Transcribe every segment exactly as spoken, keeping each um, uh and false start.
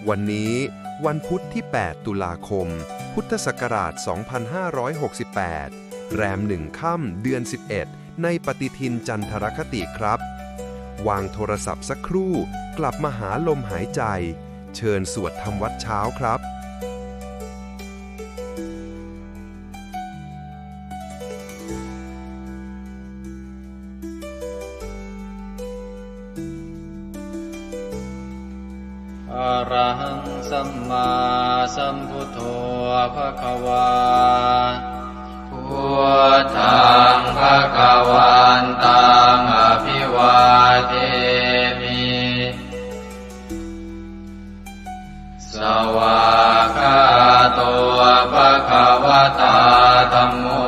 วันนี้วันพุธที่ แปด ตุลาคม พุทธศักราช สองพันห้าร้อยหกสิบแปด แรม หนึ่ง ค่ำ เดือน สิบเอ็ด ในปฏิทินจันทรคติครับ วางโทรศัพท์สักครู่ กลับมาหาลมหายใจ เชิญสวดทำวัตรเช้าครับ Arahaṃ sammāsambuddho bhagavā. Buddhaṃ bhagavantaṃ abhivādemi. Svākkhāto bhagavatā dhammo.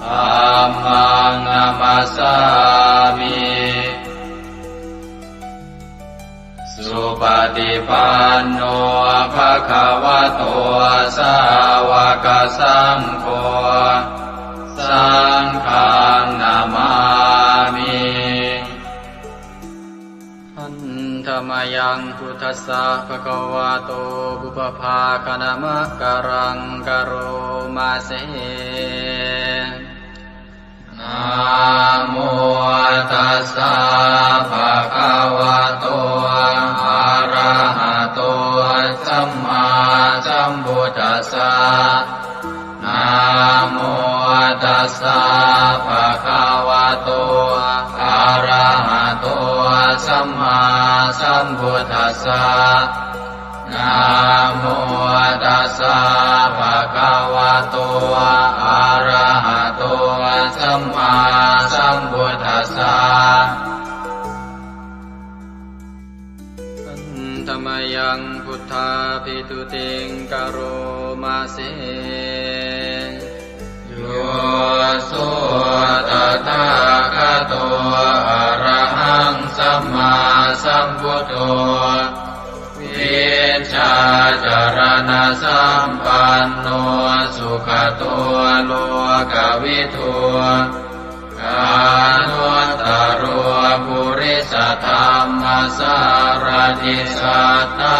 Dhammaṃ namassāmi. Supaṭipanno bhagavato sāvakasaṅgho. Saṅghaṃ namāmi. Handa mayaṃ buddhassa bhagavato pubbabhāganamakāraṃ karoma se. Namo tassa bhagavato arahato sammāsambuddhassa. Namo tassa bhagavato arahato sammāsambuddhassa. Namo tassa bhagavato arahato sammāsambuddhassa. Handa mayaṃ buddhābhistutiṃ karoma se. Yo so tathāgato arahaṃ sammāsambuddho, vijjācaraṇasampanno sugato lokavidū, anuttaro purisadammasārathi satthā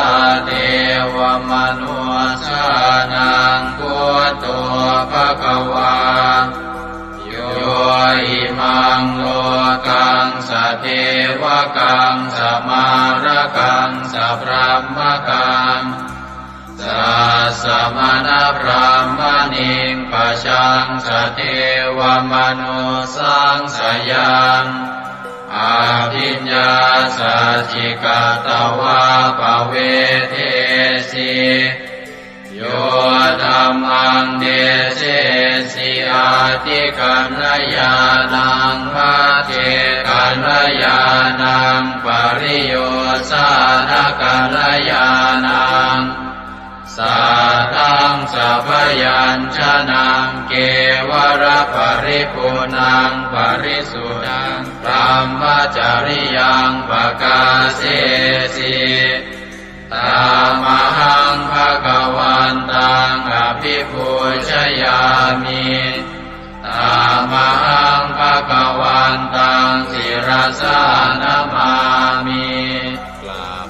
devamanussānaṃ buddho bhagavā. Yo imaṃ lokaṃ sadevakaṃ samārakaṃ sabrahmakaṃ sassamaṇabrāhmaṇiṃ pajaṃ sadevamanussānaṃ sayaṃ abhiññāsacchikatvā pavedesi. Yo dhammaṃ desesi atthikaññāṇaṃ, pacchekakaññāṇaṃ, pariyosānakaññāṇaṃ, sātthaṃ sabyañjanaṃ, kevalaparipuṇṇaṃ parisuddhaṃ brahmacariyaṃ pakāsesi. Tamahaṃ bhagavantaṃ abhipūjayāmi. Tamahaṃ bhagavantaṃ sirasā namāmi. กราบ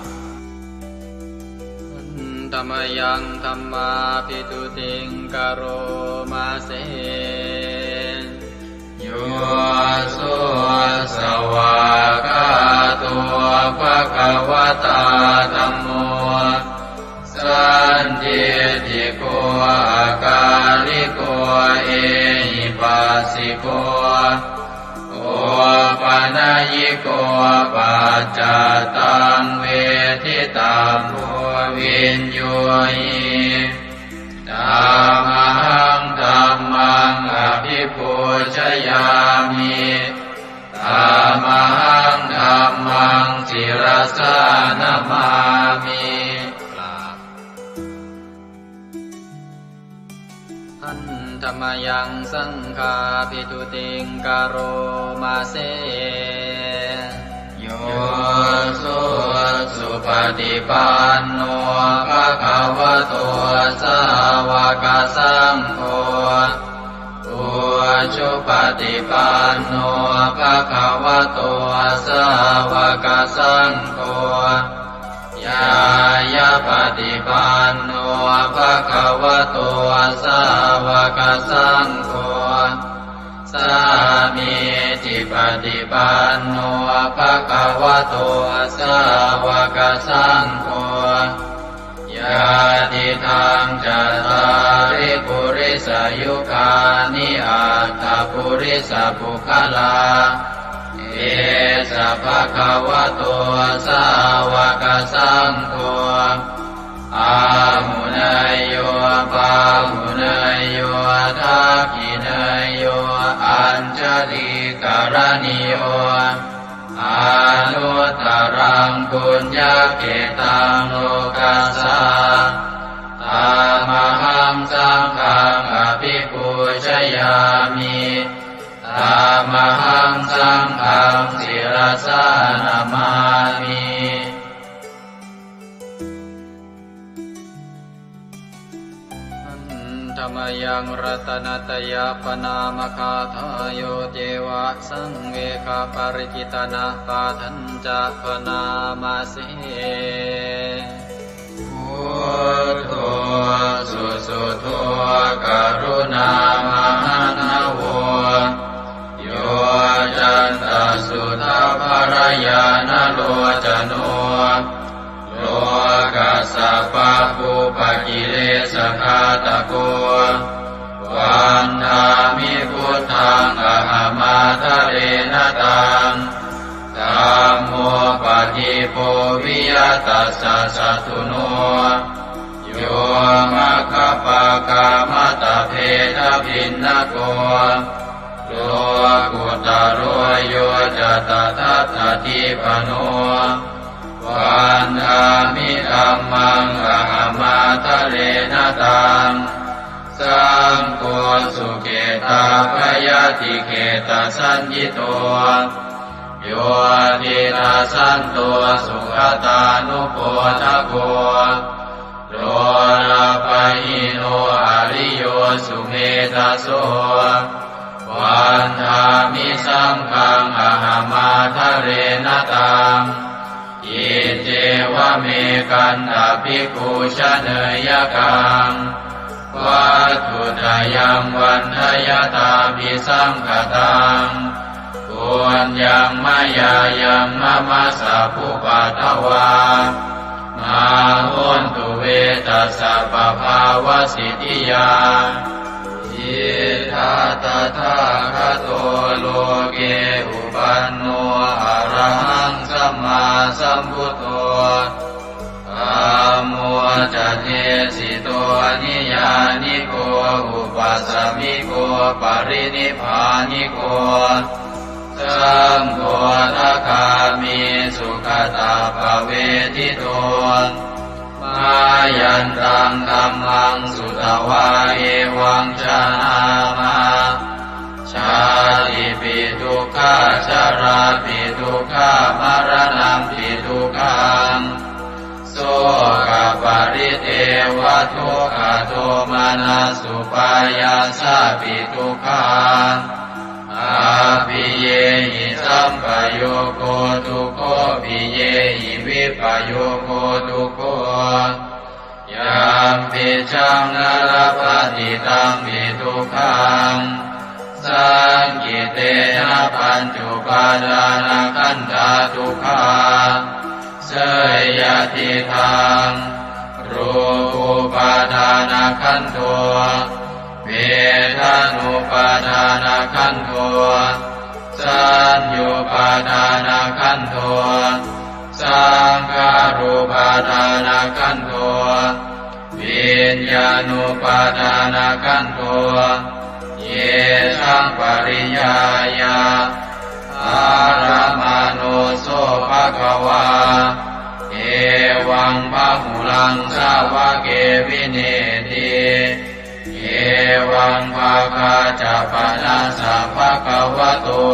Handa mayaṃ dhammābhistutiṃ karoma se. Yo so svākkhāto bhagavatā dhammo, sandiṭṭhiko akāliko ehipassiko, opanayiko paccattaṃ veditabbo viññūhi. Tamahaṃ dhammaṃ abhipūjayāmi. Tamahaṃ dhammaṃ sirasā namāmi. กราบ Handa mayaṃ saṅghābhistutiṃ karoma se. Yo so supaṭipanno bhagavato sāvakasaṅgho, ujupaṭipanno bhagavato sāvakasaṅgho, ñāyapaṭipanno bhagavato sāvakasaṅgho, sāmīcipaṭipanno bhagavato sāvakasaṅgho, yadidaṃ cattāri purisayugāni aṭṭha purisapuggalā, esa bhagavato sāvakasaṅgho, āhuneyyo pāhuneyyo dakkhiṇeyyo añjalikaraṇīyo, anuttaraṃ puññakkhettaṃ lokassā. Tamahaṃ saṅghaṃ abhipūjayāmi. Tamahaṃ saṅghaṃ sirasā namāmi. Handa mayaṃ ratanattayapaṇāmagāthāyo ceva saṃvegaparicittanapāṭhañca bhaṇāma se. Buddho susuddho karuṇāmahaṇṇavo, yoccantasuddhaparañāṇalocano, lokassa pāpūpakilesaghātako, vandāmi buddhaṃ ahamādarena taṃ. Dhammo padīpo viya tassa satthuno, yo maggapākamatabbhedabhinnako, lokuttaro yo ca tadatthadīpano, vandāmi dhammaṃ ahamādarena taṃ. Saṅgho sukhetappayatikhetasaññito, yo tiṇṇassanto sugatānupodako, lolapahīno ariyo sumedhaso, vandāmi saṅghaṃ ahamādarena taṃ. Iccevamekantabhikkhū janeyyakaṃ, vatthuttayaṃ vandayatābhisaṅkhataṃ, puññaṃ mayā yaṃ mama sabbupaddavā, mā hontu ve tassa pabhāvasiddhiyā. Idha tathāgato loke uppanno arahaṃ sammāsambuddho, dhammo ca desito niyyāniko upasamiko parinibbāniko, saṅgho sakāmi sugatappavedito, mayantaṃ dhammaṃ sutvā evaṃ janāma, jātipi dukkhā jarāpi dukkhā maraṇampi dukkhaṃ, sokaparidevadukkhadomanassupāyāsāpi dukkhaṃ, appiyehi sampayogo dukkho piyehi vippayogo dukkho, yampicchaṃ na labhati tampi dukkhaṃ, saṅkhittena pañcupādānakkhandhā dukkhā. Seyyathīdaṃ, rūpupādānakkhandho, vedanupādānakkhandho, saññupādānakkhandho, saṅkhārupādānakkhandho, viññāṇupādānakkhandho, yesaṃ pariññāya dharamāno so bhagavā, evaṃ bahulaṃ sāvake vineeti, evaṃ bhāgā ca panassa bhagavato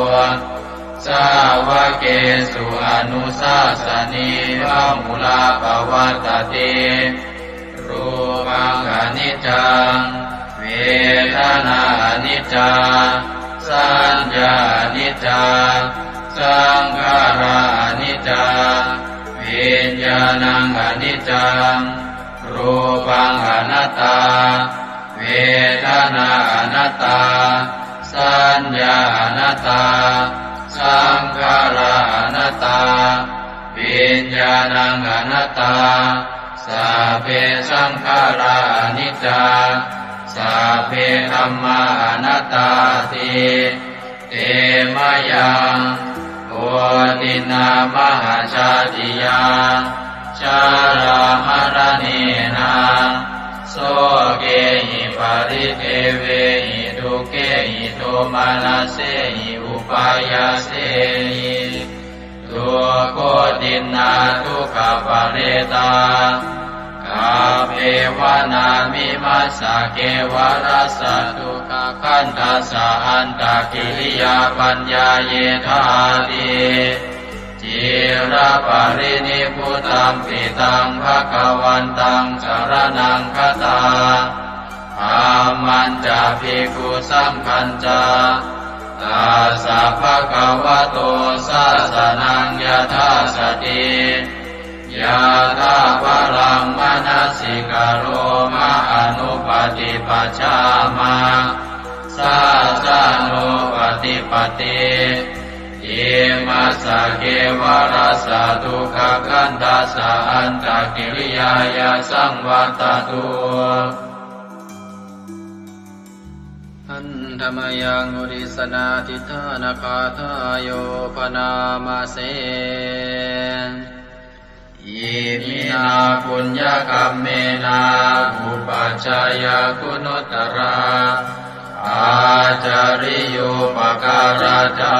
sāvakesu anusāsanī bahulā pavattati. Rūpaṃ aniccaṃ, vedanā aniccā, saññā aniccā, Saṅkhārā aniccā, viññāṇaṃ aniccaṃ, rūpaṃ anattā, vedanā anattā, saññā anattā, saṅkhārā anattā, viññāṇaṃ anattā. Sabbe saṅkhārā aniccā, sabbe dhammā anattāti. Te mayaṃ otiṇṇā mahajātiyā, jarāmaraṇena, sokehi paridevehi, dukkhehi domanassehi upāyāsehi. Dukkhotiṇṇā dukkhaparetā, kappeva nāmimassa kevalassa dukkhakhandhassa antakiriyā paññāyethāti. Ciraparinibbutampi taṃ bhagavantaṃ saraṇaṃ gatā, dhammañca bhikkhusaṅghañca, tassa bhagavato sāsanaṃ yathā sati, yathābalaṃ manasikaroma anuppaṭipajjhāma, sāsanūpaṭipatti. Imassa kevalassa dukkhakhandhassa antakiriyāya saṃvattatu. Handa mayaṃ uddissanādhiṭṭhānagāthāyo bhaṇāma se. Iminā puññakammena upajjhāyā guṇuttarā, ācariyūpakārā ca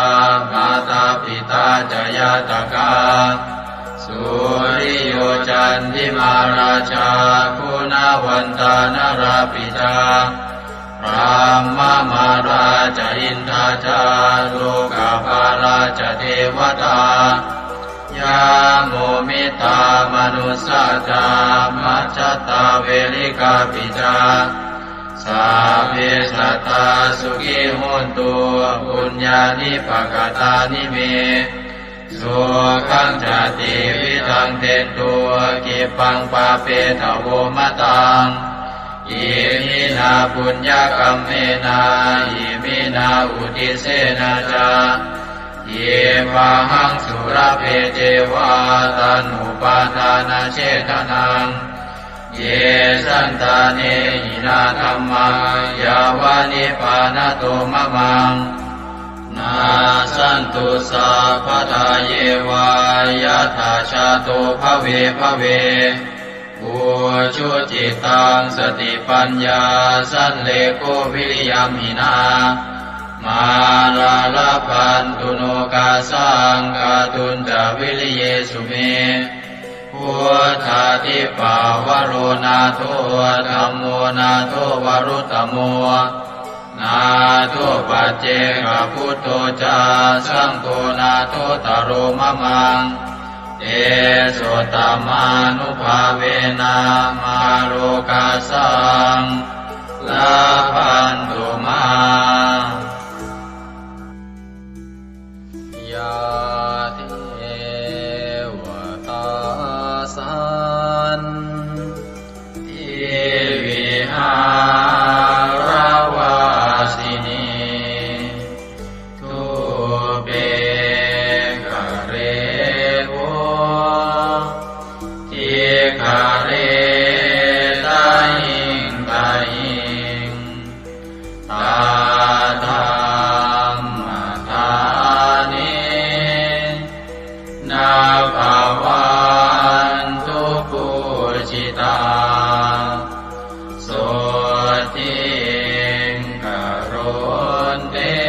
mātā pitā ca ñātakā, suriyo candimā rājā guṇavantā narāpi ca, brahmamārā ca indā ca lokapālā ca devatā, yamo mittā manussā ca majjhattā verikāpi ca, sabbe sattā sukhī hontu puññāni pakatāni me. Sukhañca tividhaṃ dentu khippaṃ pāpetha vo mataṃ. Iminā puññakammena iminā uddissena ca khippāhaṃ sulabhe ceva taṇhupādānachedanaṃ. Ye santāne hinā dhammā yāva nibbānato mamaṃ, nassantu sabbadā yeva yattha jāto bhave bhave. Ujucittaṃ satipaññā sallekho viriyamhinā, mārā labhantu nokāsaṃ kātuñca viriyesu me. Buddhādhipavaro nātho, dhammo nātho varuttamo, nātho paccekabuddho ca, saṅgho nāthottaro mamaṃ. Tesottamānubhāvena mārokāsaṃ labhantu mā. Yā devatā santi vihāravāsinī, thūpe ghare bodhighare tahiṃ tahiṃ, tā dhammadānena bhavantu pūjitā. Sotthiṃ karontedha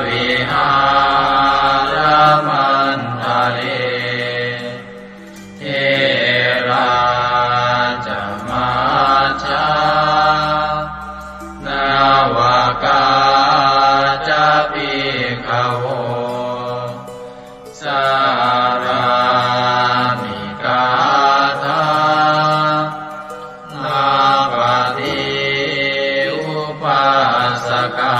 vihāramaṇḍale. Therā ca majjhā navakā ca bhikkhavo, sārāmikā dhammapaṭi upāsakā.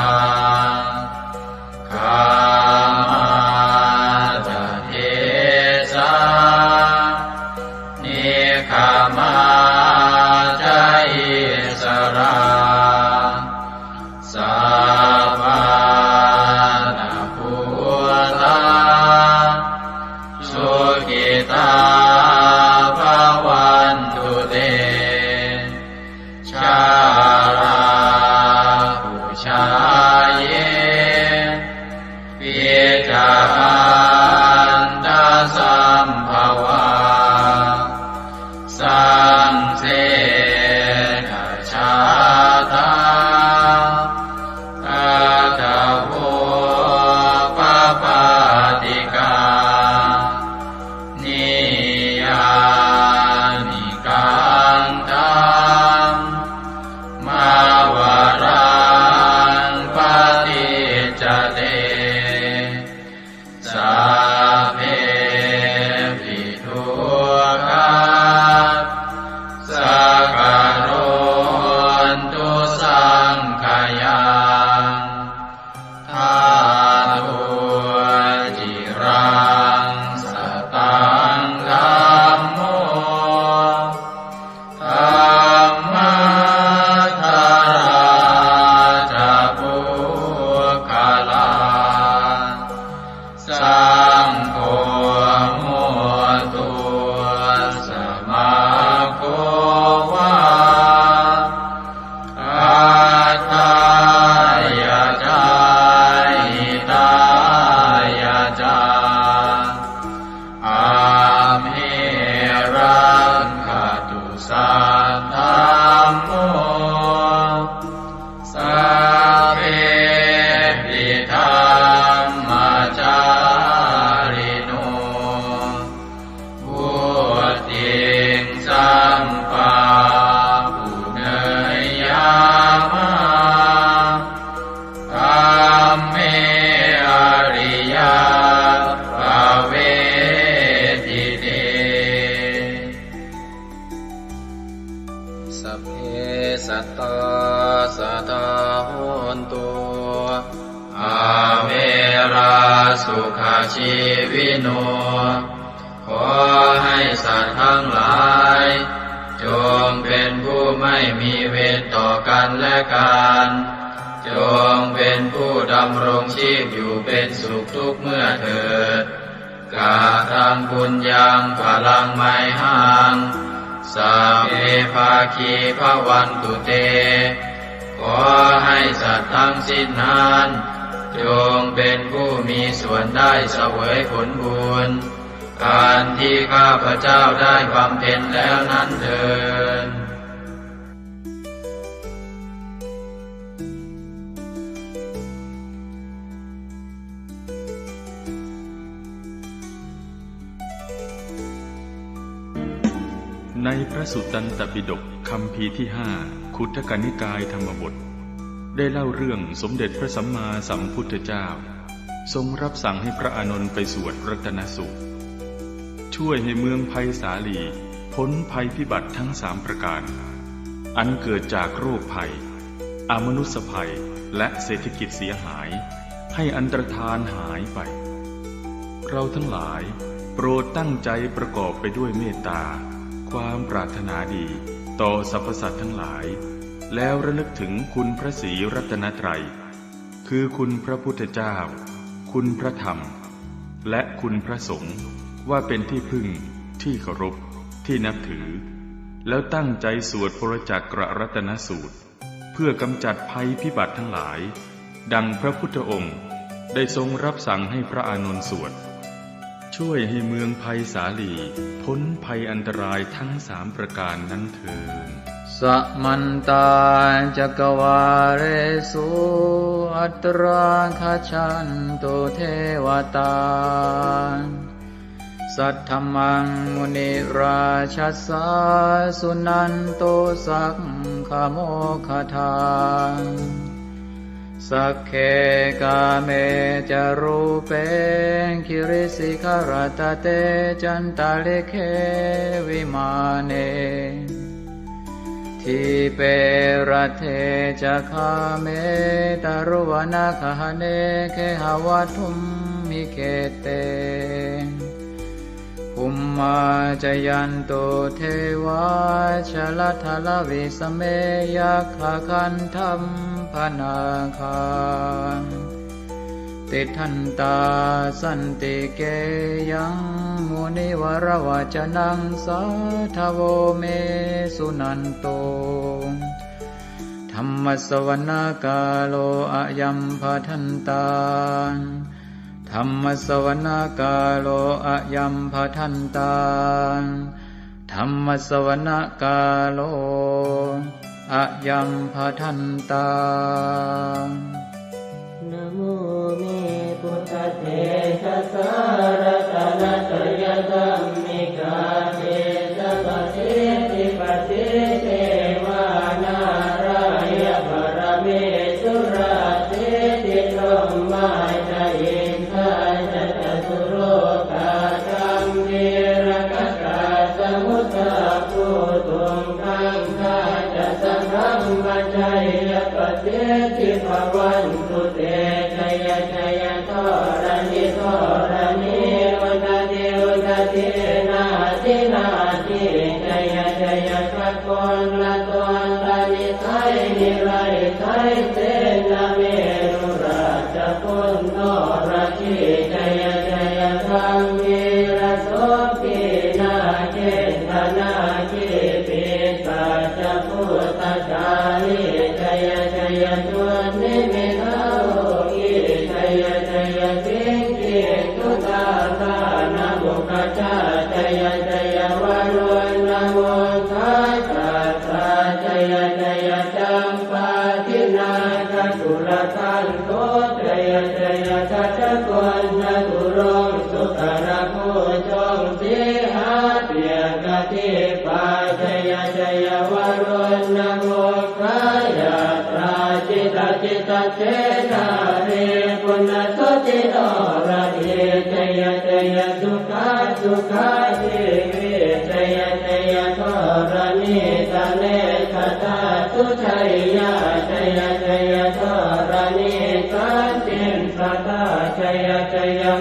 ราสุขชีวิโน ขอให้สัตว์ทั้งหลาย จงเป็นผู้ไม่มีเวรต่อกันและกัน จงเป็นผู้ดำรงชีพอยู่เป็นสุขทุกเมื่อเถิด Kataṃ puññaṃ phalaṃ mayhaṃ, sabbe bhāgī bhavantu te. ขอให้สัตว์ทั้งสิ้นนั้น จงเป็นผู้มีส่วนได้เสวยผลบุญ อันที่ข้าพเจ้าได้บำเพ็ญแล้วนั้นเทอญ ในพระสุตตันตปิฎกคัมภีร์ที่ห้า ขุททกนิกายธรรมบท ได้เล่าเรื่องสมเด็จพระสัมมาสัมพุทธเจ้า ทรงรับสั่งให้พระอานนท์ไปสวดรัตนสูตร ช่วยให้เมืองไพศาลีพ้นภัยพิบัติทั้งสามประการ อันเกิดจากโรคภัย อมนุสสภัย และเศรษฐกิจเสียหาย ให้อันตรธานหายไป เราทั้งหลายโปรดตั้งใจประกอบไปด้วยเมตตา ความปรารถนาดีต่อสรรพสัตว์ทั้งหลาย แล้วระลึกถึงคุณพระศรีรัตนตรัย คือคุณพระพุทธเจ้า คุณพระธรรม และคุณพระสงฆ์ ว่าเป็นที่พึ่ง ที่เคารพ ที่นับถือ แล้วตั้งใจสวดปรจักกรัตนสูตร เพื่อกำจัดภัยพิบัติทั้งหลาย ดังพระพุทธองค์ได้ทรงรับสั่งให้พระอานนท์สวด ช่วยให้เมืองไพศาลีพ้นภัยอันตรายทั้งสามประการนั้นเทอญ Samantā cakkavāḷesu atrāgacchantu devatā. Saddhammaṃ munirājassa suṇantu saggamokkhadaṃ. Sagge kāme ca rūpe girisikharataṭe cantalikkhe vimāne, dīpe raṭṭhe ca gāme taruvanagahane gehavatthumhi khette, bhummā cāyantu devā jalathalavisame yakkhagandhabbanāgā, tiṭṭhantā santike yaṃ munivaravacanaṃ sādhavo me suṇantu. Dhammassavanakālo ayambhadantā. Dhammassavanakālo ayambhadantā. Dhammassavanakālo ayambhadantā. Namo me buddhatejasā ratanattayadhammikā tejapasiddhi pasīdevā nārāyaparamesurā siddhibrahmā ca indā ca catulokā gambhīrakkhakā samuddā bhūtuṃ gaṅgā ca sabrahmajayapasiddhi bhavantu te. Jaya jaya dharaṇi dharaṇī udadhi udadhī nadi nadī, jaya jaya gagonlatonlani sai nirai sai sena merurāja punnoradī, jaya jaya gambhīra sombhī nāgendanāgī pisācabhūtakālī, jaya jaya dunnimittarogī, jaya jaya siṅgī sudādānamukhajā, jaya jaya varuṇamukhasātrā, jaya jaya cam pādināgakulagantho, jaya jaya gajagonnaturaṅga sukarabhujaṅga sīhabyagghadīpā, jaya jaya varuṇamukhayātrā, jita jita khedābhipuna jotinoradī, jaya jaya sukhā sukhā jīvī, jaya jaya dharaṇītale sadā sujayyā, jaya jaya dharaṇī santin sadā, jaya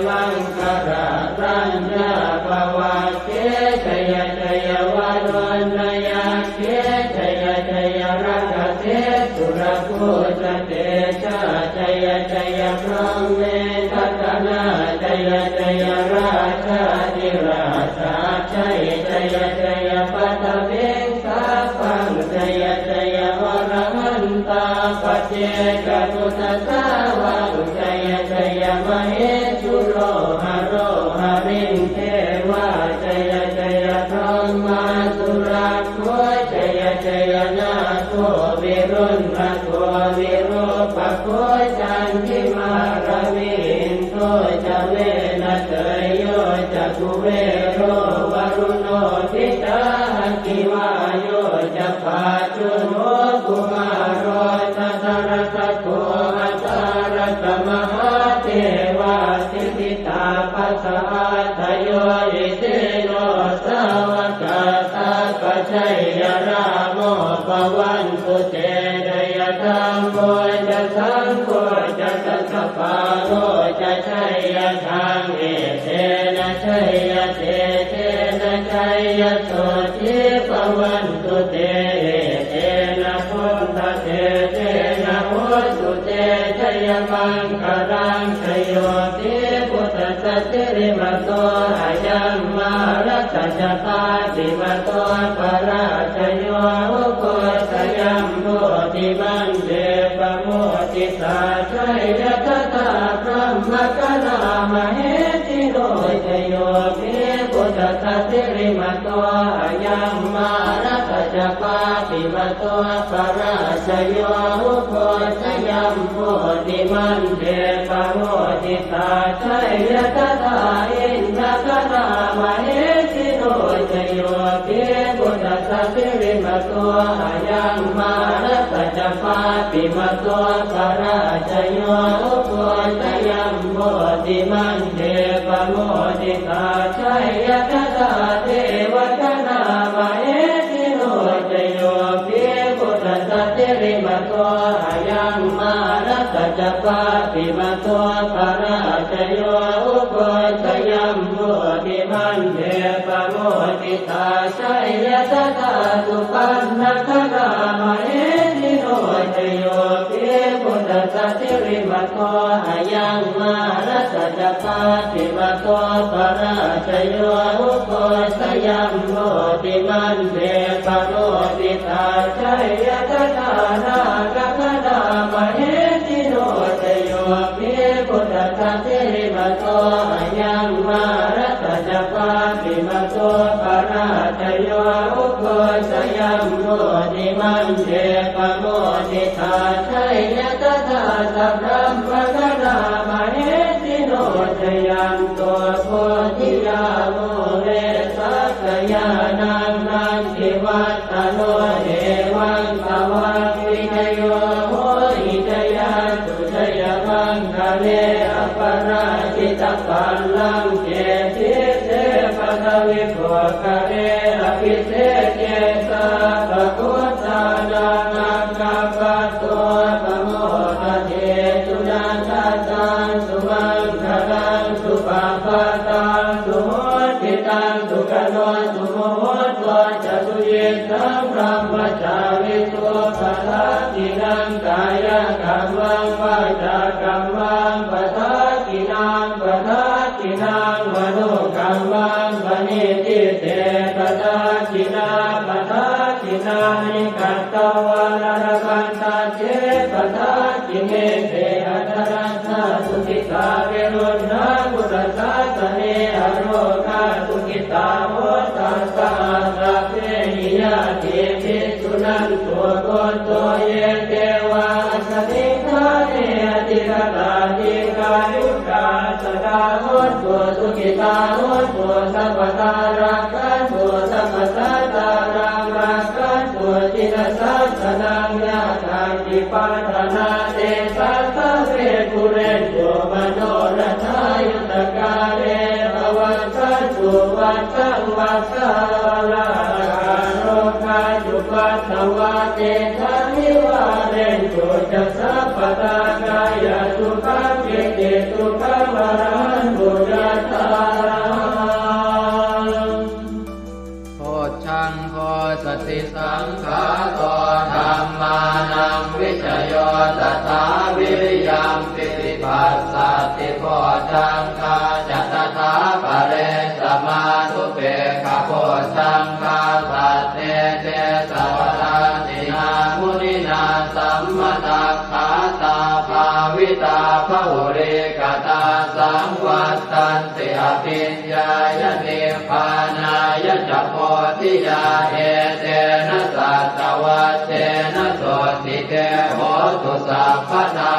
maṅkarāraññā bhavagge jaya jaya varuṇṇayakkhe jaya jaya rakkhase surabhūjatejā jaya jaya brahmendagaṇā jaya jaya rājādhirājasājjai jaya jaya paṭhaviṃ sabbaṃ jaya jaya arahantā paccekabuddhasāvaṃ jaya jaya mahesuro haro harindevā jaya jaya brahmā surakkho jaya jaya nāgo viruḷhako virūpakkho candimā ravi indo ca venateyyo ca kuvero varuṇopi ca aggi vāyo ca pājuṇho kumāro dhataraṭṭhako aṭṭhārasa mahādevā siddhitāpasaādayo isino sāvakā sabbā jaya rāmo bhavantu te jaya dhammo ca saṅgho ca dasapālo ca jaya dhamme etena jaya tejena jaya sotthī bhavantu te etena buddhatejena hotu te jayamaṅgalaṃ jayo hi buddhassa sirīmato ayaṃ mārassa ca pāpimato parājayo ugghosayuṃ bodhimaṇḍe pamoditā jaya tadā brahmagaṇā mahesino jayo hi buddhassa sirīmato ayaṃ mārassa ca pāpimato parājayo ugghosayuṃ bodhimaṇḍe pamoditā jaya tadā indagaṇā mahesino jayo hi buddhassa sirīmato ayaṃ mārassa ca pāpimato parājayo ugghosayuṃ bodhimaṇḍe pamoditā jaya tadā devagaṇā mahesino jayo hi buddhassa sirīmato ayaṃ mārassa ca pāpimato parājayo ugghosayuṃ bodhimaṇḍe pamoditā jaya tadā supaṇṇagaṇā mahesino jayo hi buddhassa sirīmato ayaṃ mārassa ca pāpimato parājayo ugghosayuṃ bodhimaṇḍe pamoditā jaya tadā nāgagaṇā mahesino jayo hi buddhassa sirīmato ayaṃ mārassa ca pāpimato parājayo ugghosayuṃ bodhimaṇḍe pamoditā jaya tadā sabrahmagaṇā mahesino jayanto bodhiyā mūle sakyānaṃ nandivaḍ ḍhano evaṃ tvaṃ vijayo hohi jayassu jayamaṅgale aparājitapallaṅke sīse paṭhavipokkhare abhiseke sabbabuddhānaṃ aggappatto pamodati. Sunakkhattaṃ sumaṅgalaṃ supabhātaṃ suhuṭṭhitaṃ sukhaṇo sumuhutto ca suyiṭṭhaṃ brahmacārisu padakkhiṇaṃ kāyakammaṃ vācākammaṃ padakkhiṇaṃ padakkhiṇaṃ manokammaṃ paṇidhī te padakkhiṇā padakkhiṇāni katvāna labhantatthe padakkhiṇe. Te atthaladdhā sukhitā viruḷhā buddhasāsane arogā sukhitā hotha saha sabbehi ñātibhi. Suṇantu bhonto ye devā asmiṃ ṭhāne adhigatā dīghāyukā sadā hontu sukhitā hontu sabbadā rakkhantu sabbasattānaṃ rakkhantu jinasāsanaṃ. Yā kāci patthanā tesaṃ sabbe pūrentu manorathā yuttakāle pavassantu vassaṃ vassāvalāhakā. Rogā cupaddavā tesaṃ nivārentu ca sabbadā. Kāyasukhaṃ cittisukhaṃ arahantu Bojjhaṅgo satisaṅkhāto dhammānaṃ vicayo tathā viriyampīti passaddhi bojjhaṅgā ca tathāpare samādhupekkhabojjhaṅgā sattete sabbadassinā muninā sammadakkhātā bhāvitā bahulīkatā saṃvattanti abhiññāya nibbānāya ca bodhiyā etena saccavajjena sotthi te hotu sabbadā.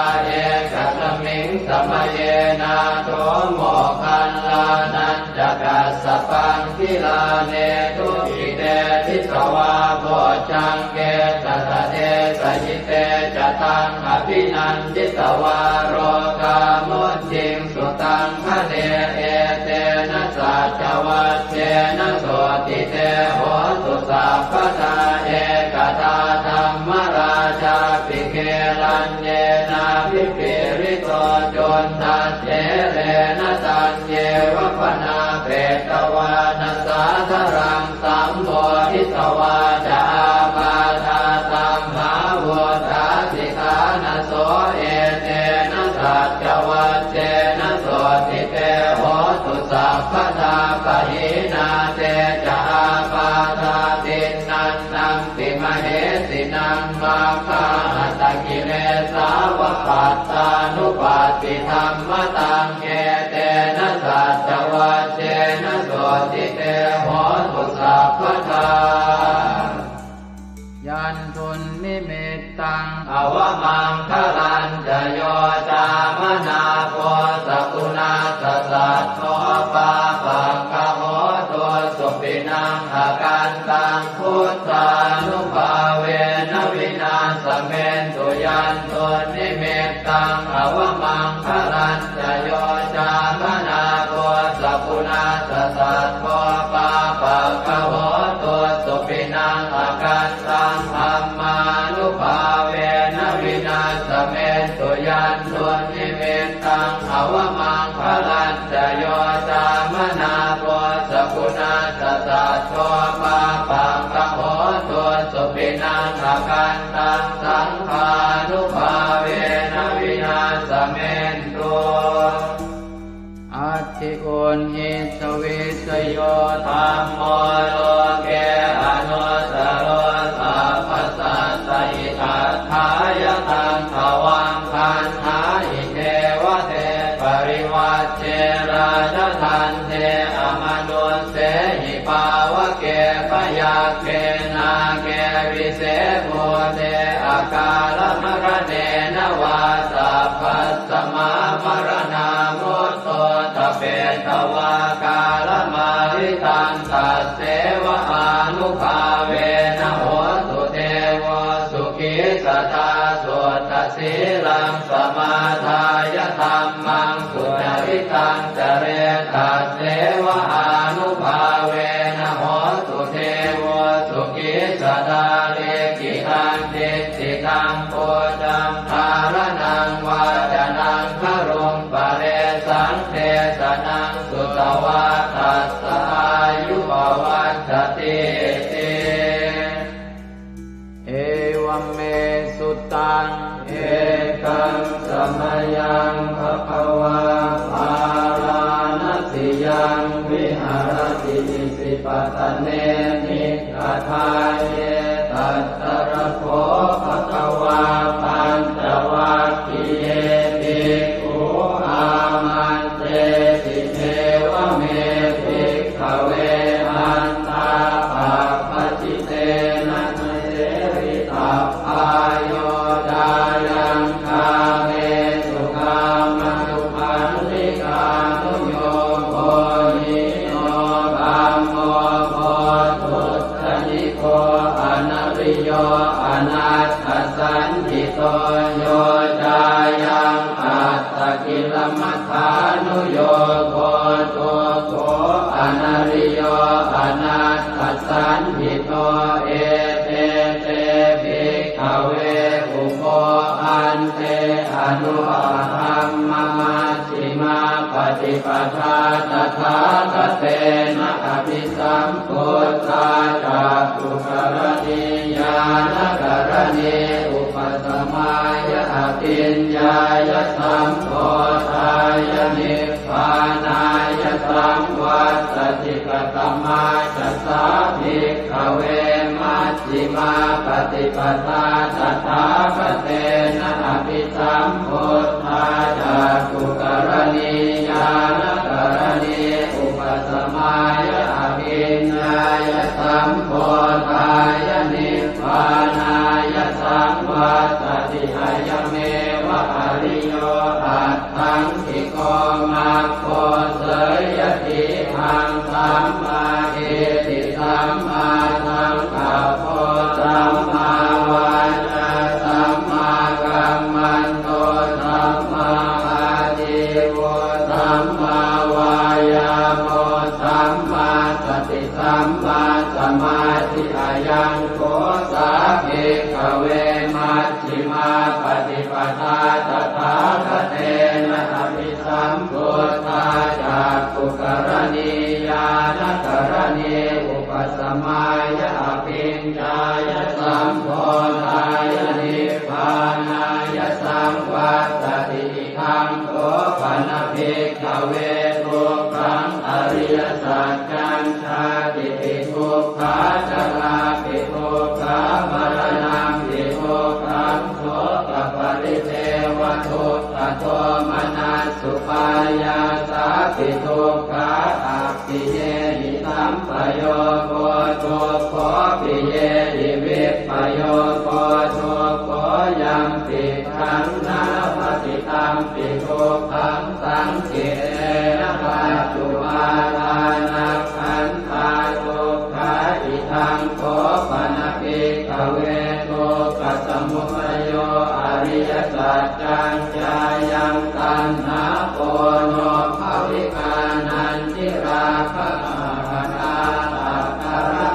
Ekasmiṃ samaye nātho moggallānañca kassapaṃ gilāne dukkhite disvā bojjhaṅge satta desayi te ca taṃ abhinanditvā rogā mucciṃsu taṃ khaṇe etena saccavajjena sotthi te hotu sabbadā. Ekadā dhammarājāpi gelaññenābhipīḷito cundattherena taññeva bhaṇāpetvāna sādaraṃ sammoditvā ca ābādhā tamhā vuṭṭhāsi ṭhānaso etena saccavajjena sotthi te hotu sabbadā. Pahīnā te ca ābādhā tiṇṇannampi mahesinaṃ maggāhatakilesāva pattānuppattidhammataṃ etena saccavajjena sotthi te hotu sabbadā. Yandunnimittaṃ avamaṅgalañca yo cāmanāpo sakuṇassa saddo pāpaggaho dussupinaṃ akantaṃ buddhānubhāvena vināsamentu. Yandunnimittaṃ avamaṅgalañca yo cāmanāpo sakuṇassa saddo pāpaggaho dussupinaṃ akantaṃ dhammānubhāvena vināsamentu. Yandunnimittaṃ avamaṅgalañca yo cāmanāpo sakuṇassa saddo pāpaggaho dussupinaṃ akantaṃ saṅghānubhāvena vināsamentu. Atthi uṇhissa vijayo dhammo loke anuttaro sabbasattahitatthāya taṃ tvaṃ vandāhi devate. Parivajje rājadaṇḍe amanussehi pāvake byagghe nāge vise bhūte akālamaraṇena vā sabbasmā maraṇā mutto ṭhapetvā kālamāritaṃ tasseva ānubhāvena hotu devo sukhī sadā. Suddhasīlaṃ samādāya dhammaṃ sucaritaṃ care tasseva ānubhāvena hotu devo sukhī sadā. Likkhitaṃ cintitaṃ pūjaṃ dhāraṇaṃ vācanaṃ garuṃ paresaṃ desanaṃ sutvā tassa āyu pavaḍḍhatīti. Evaṃ me sutaṃ. Ekaṃ samayaṃ bhagavā bārāṇasiyaṃ viharati isipatane migadāye. Tatra kho bhagavā pañcavaggiye bhikkhū āmantesi: Evaṃ me bhikkhave antā pabbajitena na sevitabbā. Yo cāyaṃ kāmesu kāmasukhallikānuyogo hīno gammo pothujjaniko anariyo anatthasañhito. Yo cāyaṃ attakilamathānuyogo dukkho anariyo Paṭipadā tathāgatena abhisambuddhā cakkhukaraṇī ñāṇakaraṇī upasamāya abhiññāya sambodhāya nibbānāya saṃvattati. Katamā ca sā bhikkhave maj jhimā paṭipadā tathāgatena abhisambuddhā cakkhukaraṇī ñāṇakaraṇī upasamāya abhiññāya sambodhāya nibbānāya saṃvattati. Ayameva ariyo aṭṭhaṅgiko maggo. Seyyathīdaṃ: sammādiṭṭhi sammāsaṅkappo sammāvācā sammākammanto sammāājīvo sammāvāyāmo sammāsati sammāsamādhi. Ayaṃ kho sā bhikkhave majjhimā paṭipadā tathāgatena abhi sambuddhā cakkhukaraṇī ñāṇakaraṇī upasamāya abhiññāya sambodhāya nibbānāya saṃvattati. Idaṃ kho pana bhikkhave dukkhaṃ ariyasaccaṃ. Jātipi dukkhā jarāpi dukkhā maraṇampi dukkhaṃ sokaparidevadukkhadomanassupāyāsāpi dukkhā appiyehi sampayogo dukkho piyehi vippayogo dukkho yampicchaṃ na labhati tampi dukkhaṃ saṅkhittena pañcupādānakkhandhā dukkhā. Idaṃ kho pana bhikkhave dukkhasamudayo ariyasaccaṃ. Yāyaṃ taṇhā ponobbhavikā nandirāgasahagatā tatra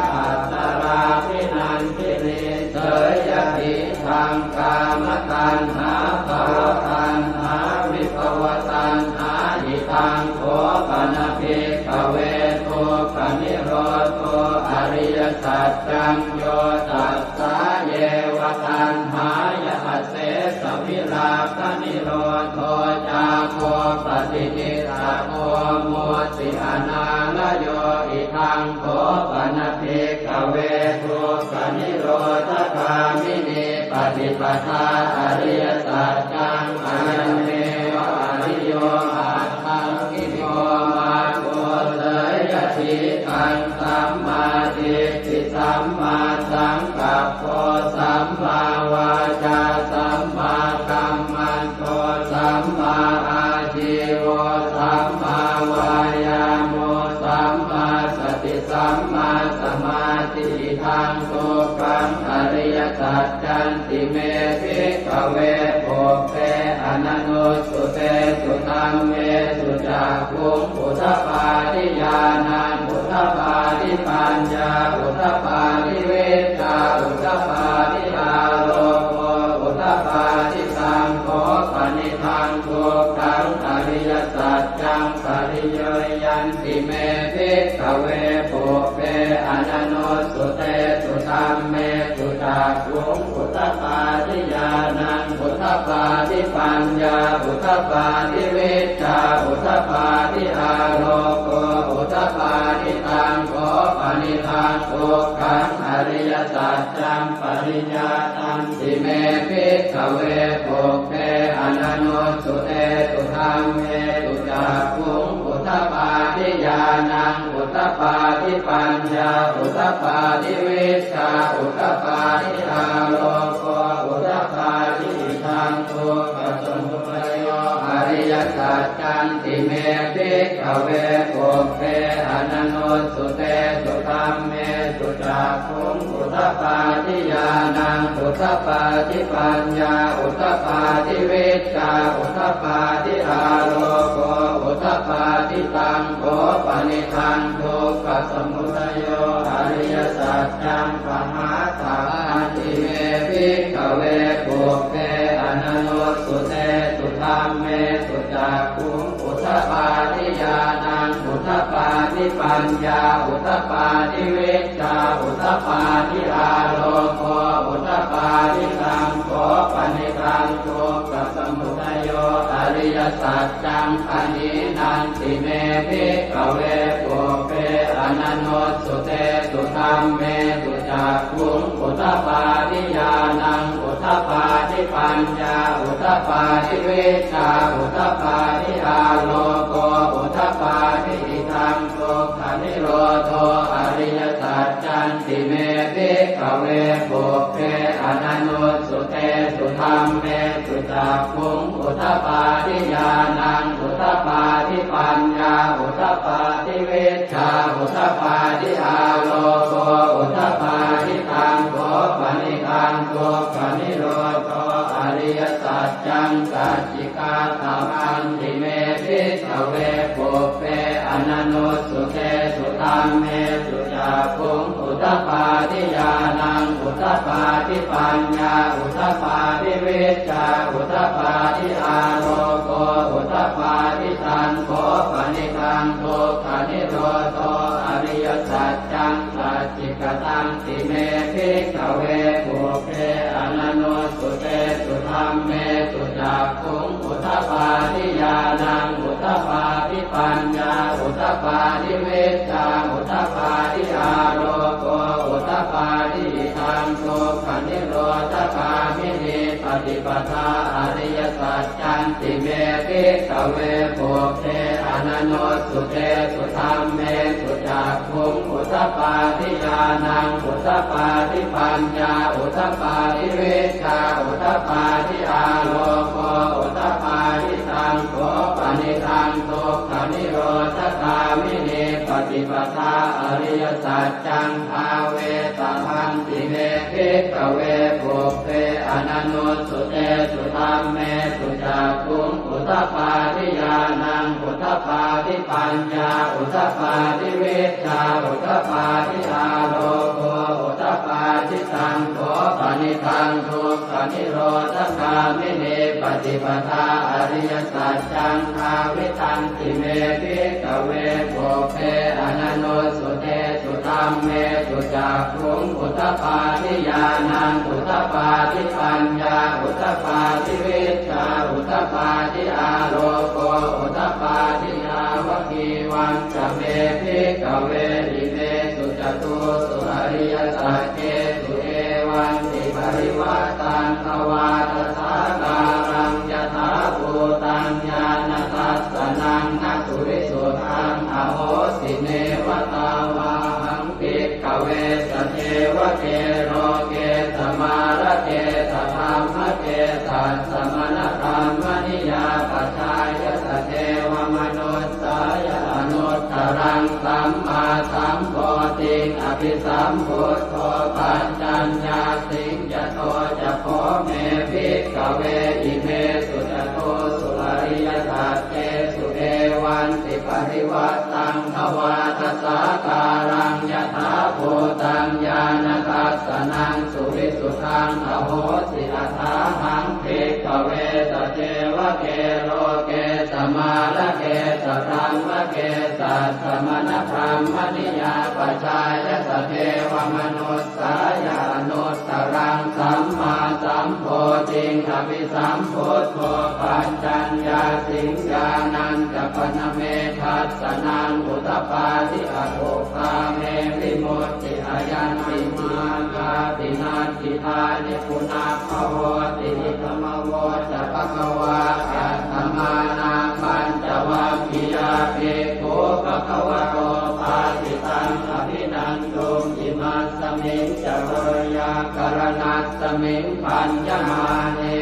tatrābhinandinī seyyathīdaṃ kāmataṇhā bhavataṇhā vibhavataṇhā. Idaṃ kho pana bhikkhave dukkhanirodho ariyasaccaṃ. Yo tassāyeva taṇhāya asesavirāganirodho cāgo paṭinissaggo mutti anālayo. Idaṃ kho pana bhikkhave dukkhanirodhagāminī paṭipadā ariyasaccaṃ. Ayameva ariyo aṭṭhaṅgiko maggo. Seyyathīdaṃ: sammādiṭṭhi sammāsaṅkappo sammāvācā sammākammanto sammāājīvo sammāvāyāmo sammāsati sammāsamādhi. Idaṃ dukkhaṃ ariyasaccanti me bhikkhave pubbe ananussutesu dhammesu cakkhuṃ udapādi ñāṇaṃ udapādi paññā udapādi vijjā udapādi āloko udapādi. Taṃ kho panidaṃ dukkhaṃ ariyasaccaṃ pariññeyyanti me bhikkhave pubbe ananussutesu dhammesu cakkhuṃ udapādi ñāṇaṃ udapādi paññā udapādi vijjā udapādi āloko udapādi. Taṃ kho panidaṃ dukkhaṃ ariyasaccaṃ pariññātanti me bhikkhave pubbe ananussutesu dhammesu cakkhuṃ udapādi ñāṇaṃ udapādi paññā udapādi vijjā udapādi āloko udapādi. Idaṃ dukkhasamudayo ariyasaccanti me bhikkhave pubbe ananussutesu dhammesu cakkhuṃ udapādi ñāṇaṃ udapādi paññā udapādi vijjā udapādi āloko udapādi. Taṃ kho panidaṃ dukkhasamudayo ariyasaccaṃ pahātabbanti me bhikkhave pubbe ananussutesu dhammesu cakkhuṃ udapādi ñāṇaṃ udapādi paññā udapādi vijjā udapādi āloko udapādi. Taṃ kho panidaṃ dukkhasamudayo ariyasaccaṃ pahīnanti me bhikkhave pubbe ananussutesu dhammesu cakkhuṃ udapādi ñāṇaṃ udapādi paññā udapādi vijjā udapādi āloko udapādi. Idaṃ dukkhanirodho ariyasaccanti me bhikkhave pubbe ananussutesu dhammesu cakkhuṃ udapādi ñāṇaṃ udapādi paññā udapādi vijjā udapādi āloko udapādi. Taṃ kho panidaṃ dukkhanirodho ariyasaccaṃ sacchikātamanti me bhikkhave pubbe ananussutesu dhammesu cakkhuṃ udapādi ñāṇaṃ udapādi paññā udapādi vijjā udapādi āloko udapādi. Taṃ kho panidaṃ dukkhanirodho ariyasaccaṃ sacchikatanti me bhikkhave pubbe ananussutesu dhammesu cakkhuṃ udapādi ñāṇaṃ udapādi paññā udapādi vijjā udapādi āloko udapādi. Idaṃ dukkhanirodhagāminī paṭipadā ariyasaccanti me bhikkhave pubbe ananussutesu dhammesu cakkhuṃ udapādi ñāṇaṃ udapādi paññā udapādi vijjā udapādi āloko udapādi. Taṃ kho panidaṃ dukkhanirodhagāminī paṭipadā ariyasaccaṃ bhāvetabbanti me bhikkhave pubbe ananussutesu dhammesu cakkhuṃ udapādi ñāṇaṃ udapādi paññā udapādi vijjā udapādi āloko udapādi. Taṃ kho panidaṃ dukkhanirodhagāminī paṭipadā ariyasaccaṃ bhāvitanti me bhikkhave pubbe ananussutesu dhammesu cakkhuṃ udapādi ñāṇaṃ udapādi paññā udapādi vijjā udapādi āloko udapādi. Yāvakīvañca me bhikkhave imesu catūsu ariyasaccesu evantiparivaṭṭaṃ dvādasākāraṃ yathābhūtaṃ ñāṇadassanaṃ na suvisuddhaṃ ahosi. Neva tāvāhaṃ bhikkhave sadevake loke samārake sadhammake sassamaṇabrāhmaṇiyā pajāya sadevamanussāya anuttaraṃ sammāsambodhiṃ abhisambuddho paccaññāsiṃ. Yato ca kho me bhikkhave imesu catūsu ariyasaccesu evantiparivaṭṭaṃ dvādasākāraṃ yathābhūtaṃ ñāṇadassanaṃ suvisuddhaṃ ahosi. Athāhaṃ bhikkhave sadevake loke samārake sadhammake sassamaṇabrāhmaṇiyā pajāya sadevamanussāya anuttaraṃ sammāsambodhiṃ abhisambuddho paccaññāsiṃ. Ñāṇañca pana me dassanaṃ udapādi akuppā me vimutti ayaṃ nibbānāti natthi dāni punabbhavoti. Idamavoca bhagavā. Attamanā pañcavaggiyā bhikkhū bhagavato bhāsitaṃ abhinanduṃ. Imasmiñca veyyākaraṇasmiṃ bhaññamāne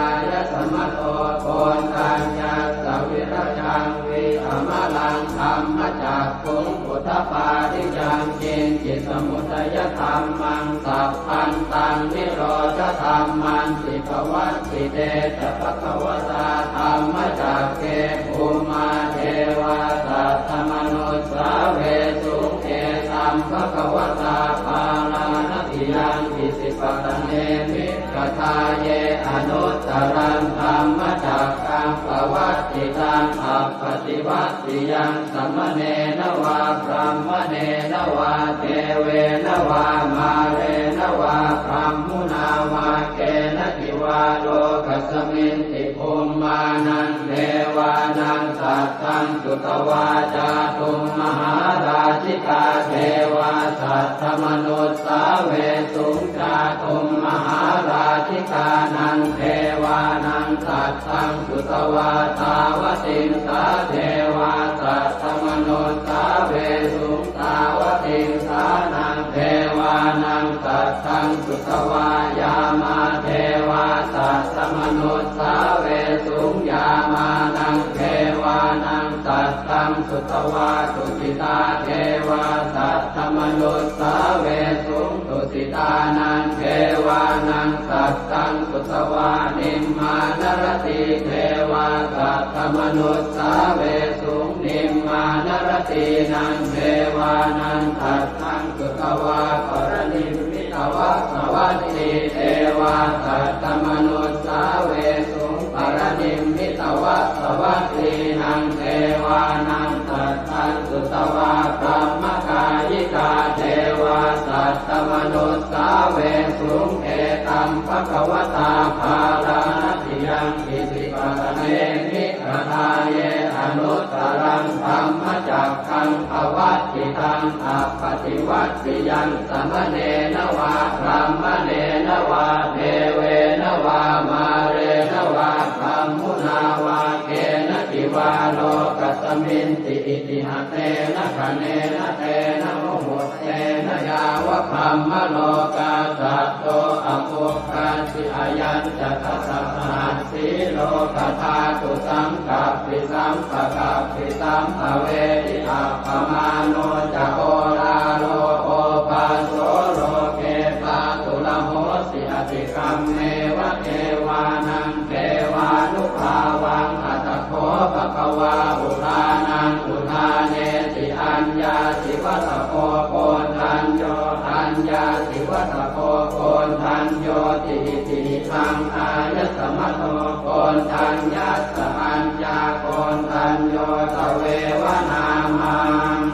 āyasmato koṇḍaññassa virajaṃ vītamalaṃ dhammacakkhuṃ udapādi yaṅkiñci samudayadhammaṃ sabbantaṃ nirodhadhammanti. Pavattite ca bhagavatā dhammacakke bhummā devā saddamanussāvesuṃ: Etaṃ bhagavatā Bārāṇasiyaṃ Isipatane Migadāye anuttaraṃ dhammacakkaṃ pavattitaṃ taṃ appaṭivattiyaṃ samaṇena vā brāhmaṇena vā devena vā mārena vā brahmunā vā kenaci vā lokasminti bhummānaṃ devānaṃ saddaṃ sutvā cātummahārājikā devā saddamanussāvesuṃ. Cātummahārājikānaṃ devānaṃ saddaṃ sutvā tāvatiṃsā devā saddamanussāvesuṃ. Tāvatiṃsānaṃ devānaṃ saddaṃ sutvā yāmā devā saddamanussāvesuṃ. Yāmānaṃ devānaṃ saddaṃ sutvā tusitā devā saddamanussāvesuṃ. Tusitānaṃ devānaṃ saddaṃ sutvā nimmānaratī devā saddamanussāvesuṃ. Nimmānaratīnaṃ devānaṃ saddaṃ sutvā paranimmitavasavatī devā saddamanussāvesuṃ. Paranimmitavasavattīnaṃ devānaṃ saddaṃ sutvā brahmakāyikā devā saddamanussāvesuṃ. Etaṃ bhagavatā bārāṇasiyaṃ isipatane migadāye anuttaraṃ dhammacakkaṃ pavattitaṃ appaṭivattiyaṃ samaṇena vā brāhmaṇena vā devena vā mārena vā brahmunā vā kenaci vā lokasminti. Itiha tena khaṇena tena muhuttena yāva brahmalokā saddo abbhuggacchi. Ayañca dasasahassī lokadhātu saṅkappi sampakappi sampavedhi. Appamāṇo ca oḷāro obhāso loke pāturahosi atikkammeva devānaṃ devānubhāvaṃ. Atha kho bhagavā udānaṃ udānesi: Aññāsi vata bho Koṇḍañño, aññāsi vata bho Koṇḍaññoti. Itihidaṃ āyasmato Koṇḍaññassa aññākoṇḍañño tveva nāmaṃ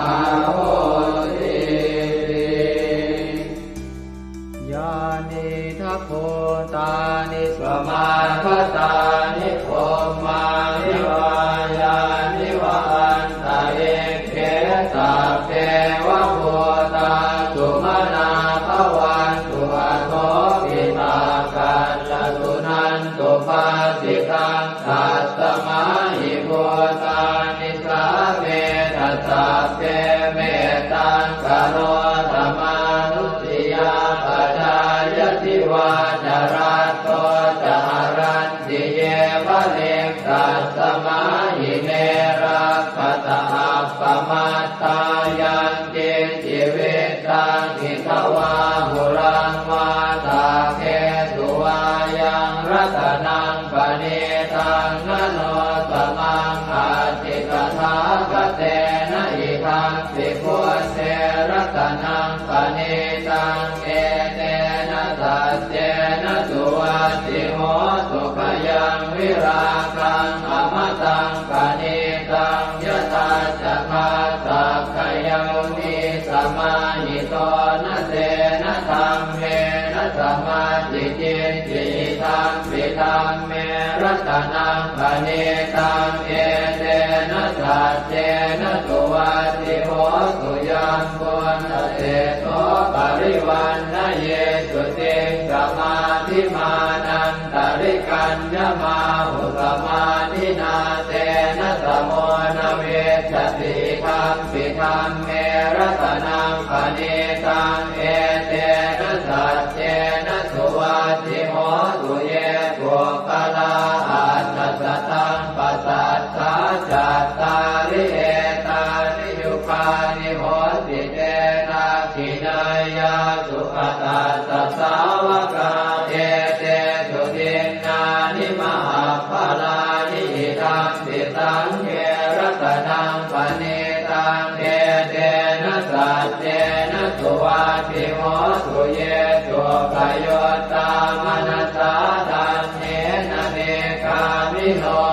ahosīti. Yānīdha bhūtāni samāgatāni bhummāni vā yāni va antalikkhe sabbeva bhūtā sumanā bhavantu athopi sakkacca suṇantu bhāsitaṃ. Tasmā hi bhūtā nisāmetha sabbe mettaṃ karotha mānusiyā pajāya divā ca ratto ca haranti ye baliṃ. Tasmā hi ne rakkhatha appamattā yaṃ kiñci vittaṃ idha vā huraṃ vā saggesu vā yaṃ ratanaṃ paṇītaṃ na no samaṃ atthi tathāgatena. Idampi buddhe ratanaṃ paṇītaṃ etena saccena suvatthi hotu. Khayaṃ virāgaṃ amataṃ paṇītaṃ yadajjhagā sakyamunī samāhito na tena dhammena samatthi kiñci. Idampi dhamme ratanaṃ paṇītaṃ etena saccena suvatthi hotu. Yambuddhaseṭṭho parivaṇṇayī suciṃ samādhimānan tarikaññamāhu samādhinā tena samo na vijjati. Idampi dhamme ratanaṃ paṇītaṃ etena saccena suvatthi hotu. Ye puggalā aṭṭha sataṃ pasaṭṭhā cattāri etāni yugāni honti te dakkhiṇeyyā sugatassa sāvakā etesu dinnāni mahapphalāni. Idampi saṅghe ratanaṃ paṇītaṃ etena saccena suvatthi hotu. Ye suppayuttā manasā daḷhena nikkāmino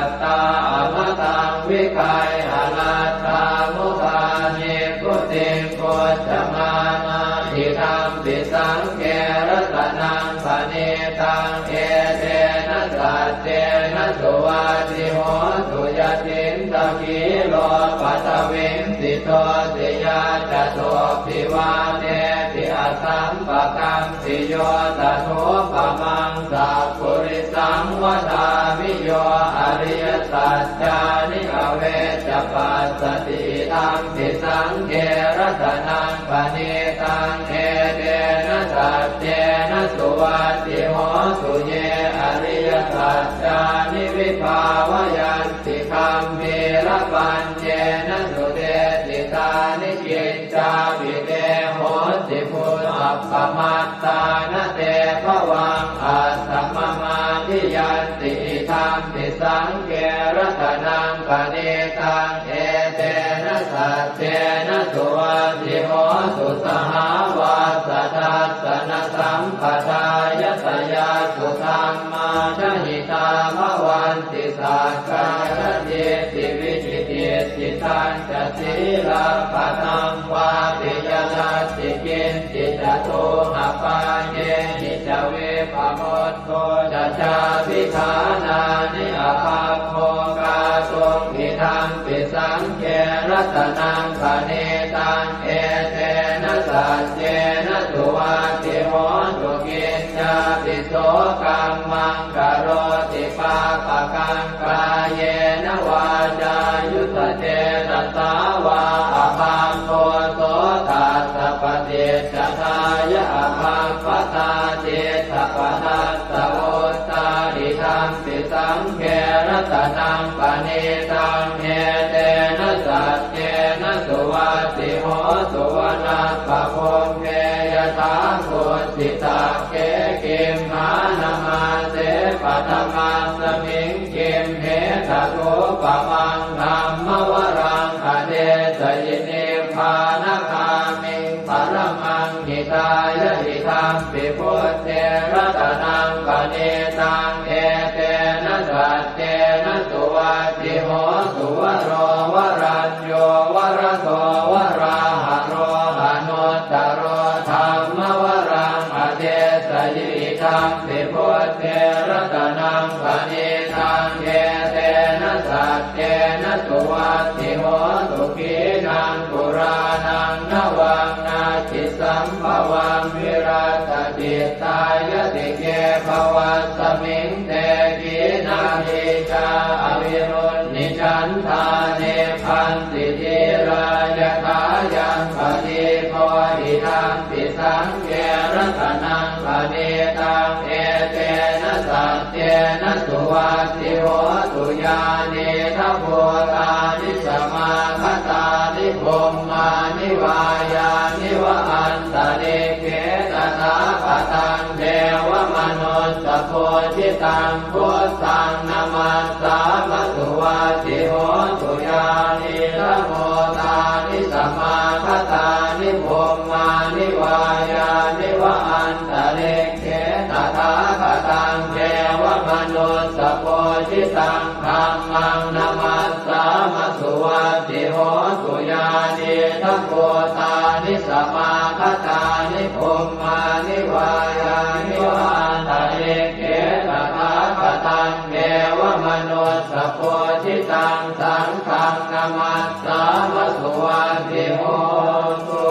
Amataṃ vigayha laddhā mudhā nibbutiṃ bhuñjamānā, idampi saṅghe ratanaṃ paṇītaṃ, etena saccena suvatthi hotu. Yathīndakhīlo paṭhaviṃ sito siyā, catubbhi vātebhi asampakampiyo, tathūpamaṃ sappurisaṃ vadāmi, yo ariyasaccāni avecca passati, idampi saṅghe ratanaṃ paṇītaṃ, etena saccena suvatthi hotu. Ye ariyasaccāni vibhāvayanti, gambhīrapaññena sudesitāni, kiccāpi te honti bhu- appamattāna, te bhavaṃ atthamamādiyanti, idampi saṅghe ratanaṃ paṇītaṃ, etena saccena suvatthi hotu. Sahāvassa-dassanasambhadāya, tayassu dhammā jahitā bhavanti, sakkāyadiṭṭhi vicikicchitañca, sīlabbataṃ vāpi yadatthi kiñci, catūhapāyehi ca vippamuttā, to ca cābhiṭhānāni abhabbo kātuṃ, idampi saṅghe ratanaṃ paṇītaṃ, etena saccena suvatthi hotu. Kiñcāpi so kammaṃ karoti pāpakaṃ, kāyena vācāyuda cetasā vā, abhabbo so tassa paṭicca dāya, abhabbatā cittapatassa vuttā, idampi saṅghe ratanaṃ paṇītaṃ, etena saccena suvatthi hotu. Vanappagumbe yathā kukkhitakkhē, gimhānamāse paṭhamasmiṃ gimhe, tathūpamaṃ dhammavaraṃ adesayi, nibbānagāmiṃ paramaṃ hitāya, idampi buddhe ratanaṃ paṇītaṃ, etena saccena suvatthi hotu. Varo varañño varado varāharo, anuttaro dhammavaraṃ adesayi, idampi buddhe ratanaṃ paṇītaṃ, etena saccena suvatthi hotu. Khīṇaṃ purāṇaṃ navaṃ natthi sambhavaṃ, virattacittāyatike bhavasmiṃ, te khīṇabījā avirūḷhichandā, nibbanti dhīrā yathāyampadīpo, idampi saṅghe ratanaṃ paṇītaṃ, etena saccena suvatthi hotu. Yānīdha bhūtāni samāgatāni, bhummāni vā yāni va antalikkhe, tathāgataṃ devamanussapūjitaṃ, buddhaṃ namassāma suvatthi hotu. Yānīdha bhūtāni samāgatāni, bhummāni vā yāni va antalikkhe, tathāgataṃ devamanussapūjitaṃ, dhammaṃ namassāma suvatthi hotu. Yānīdha bhūtāni samāgatāni, bhummāni vā yāni va antalikkhe, tathāgataṃ devamanussapūjitaṃ, saṅghaṃ namassāma suvatthi hotu.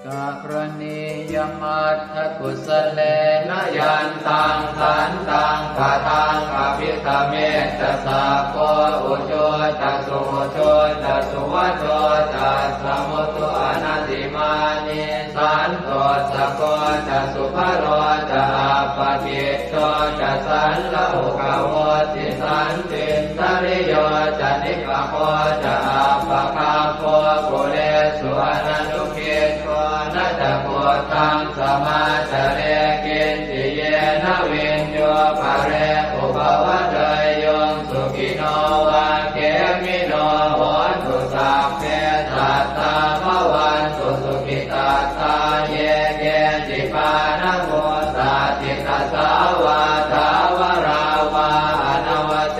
Karaṇīyamatthakusalena, yantaṃ santaṃ padaṃ abhisamecca, sakko ujū ca suhujū ca, suvaco cassa mudu anatimānī, santussako ca subharo ca, appakicco ca sallahukavutti, santindriyo ca nipako ca, appagabbho kulesu ananugiddho. Na ca khuddaṃ samācare kiñci, yena viññū pare upavadeyyuṃ. Sukhino vā khemino hontu, sabbe sattā bhavantu sukhitattā. Ye keci pāṇabhūtatthi, tasā vā thāvarā vā anavasesā,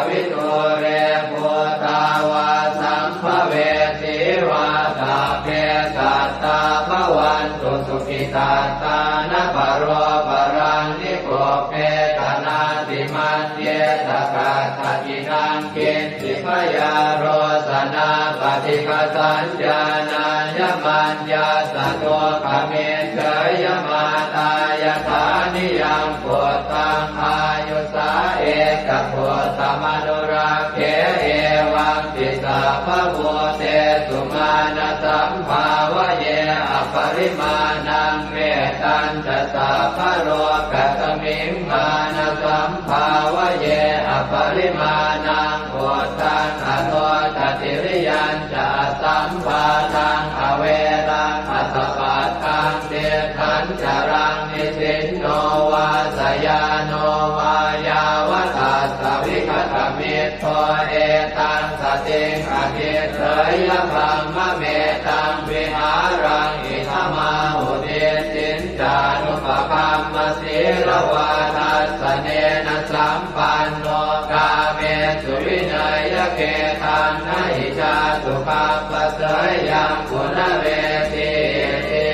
vidūre bhūtā vā sambhavesī vā, sabbe sattā bhavantu sukhitattā. Na paro paraṃ nikubbetha, nātimaññetha katthaci naṃ kiñ ci. Byārosanā paṭighasaññā, nāññamaññassa dukkhamiccheyya. Mātā yathā niyaṃ puttaṃ, āyusā ekaputtamanurakkhe, evampi sabbabhūtesu, mānasambhāvaye aparimāṇaṃ. Mettañca sabbalokasmiṃ, mānasambhāvaye aparimāṇaṃ, uddhaṃ adho ca tiriyañca, asambādhaṃ averaṃ asapattaṃ. Tiṭṭhañcaraṃ nisinno vā, sayāno vā yāvatassa vigatamiddho, etaṃ satiṃ adhiṭṭheyya, brahmametaṃ vihāraṃ idhamāhu. Diṭṭhiñcānupagamma sīlavā, dassanena sampanno, kāmesu vineyya gedhaṃ, na hi jātu gabbhaseyyaṃ punaretīti.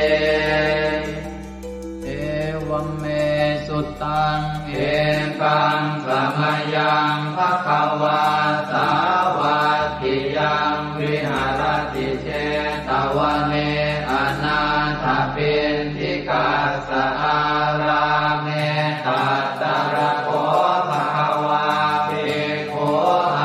Evaṃ me sutaṃ. Ekaṃ samayaṃ bhagavā sāvatthiyaṃ viharati jetavane anāthapiṇḍikassa ārāme. Tatra kho bhagavā bhikkhū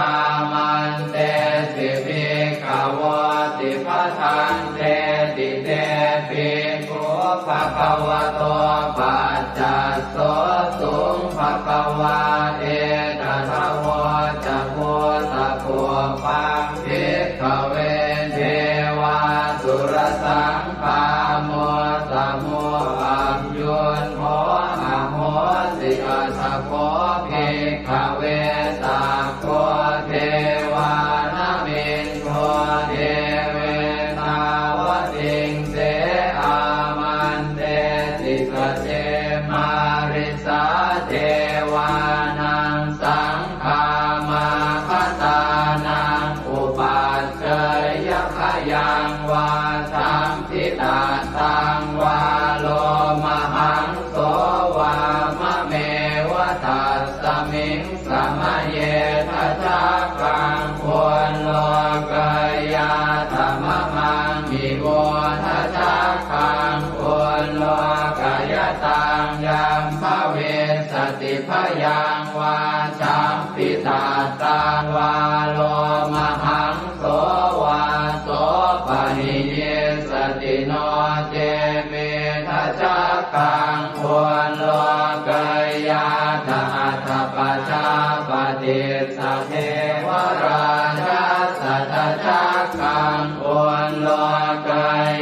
āmantesi bhikkhavoti. Bhadanteti te bhikkhū bhagavato paccassosuṃ. Bhagavā etadavoca. Bhūtapubbaṃ bhikkhave devāsurasaṅgāmo, samo sambuddho ahosi. Atha kho bhikkhave sakko devānamindo devetāvatiṃse āmantesi. Sace mārisā devānaṃ saṅgāmā bhadānaṃ upajjheyya, bhayaṃ vā samphitattaṃ vā lomahaṃso vā mameva tasmiṃ samaye dhajaggaṃ ullokayātha mamaṃ hi vo dhajaggaṃ ullokayataṃ yam bhavissati bhayaṃ vā samphitattaṃ vā lomahaṃso vā sopahiyissati. No ce me dhajaggaṃ ullokayātha. Atha pajāpatissa devarājassa dhajaggaṃ ullokayātha.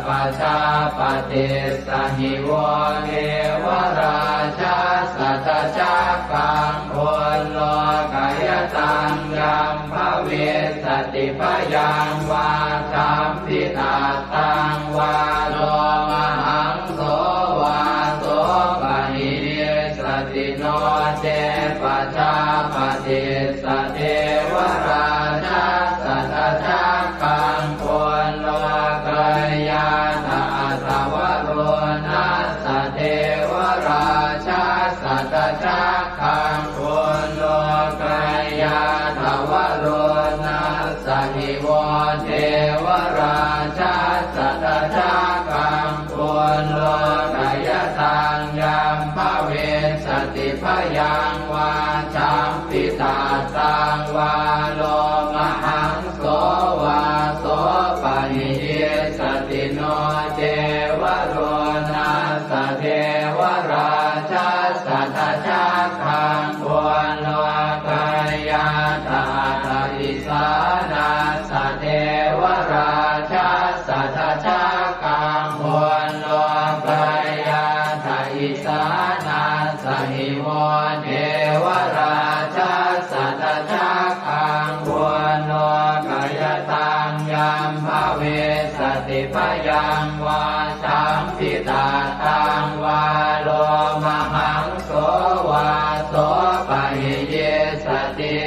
Pajāpatissa hi vo devarājassa dhajaggaṃ ullokayataṃ yam bhavissati bhayaṃ vā samphitattaṃ vā lomahaṃso vā sopahiyissati. No ce pajāpatissa devarājassa dhajaggaṃ ullokayātha. Atha varuṇassa devarājassa dhajaggaṃ ullokayātha. Varuṇassa hi vo devarājassa dhajaggaṃ ullokayataṃ yam bhavissati bhayaṃ vā samphitattaṃ vā lomahaṃso vā sopahiyissati. No ce varuṇassa devarājassa dhajaggaṃ ullokayātha. Atha isāṇassa devarājassa dhajaggaṃ ullokayātha. Isāṇassa hi vo devarājassa dhajaggaṃ ullokayataṃ yam bhavissati bhayaṃ vā samphitattaṃ vā lomahaṃso vā sopahiyissati.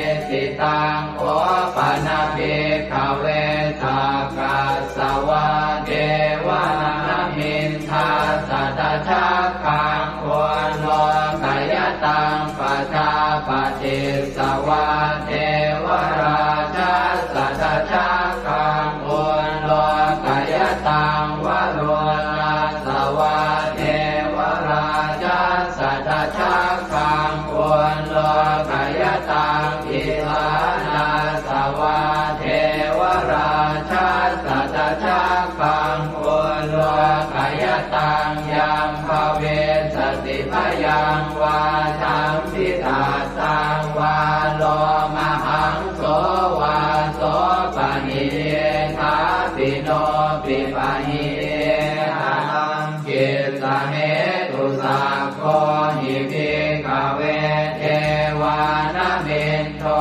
Jambitattaṃ vā lomahaṃso vā sopahi iddhāpi nopi pahi iddha taṃ kissa hetu. Sakko hi bhikkhave devānamin do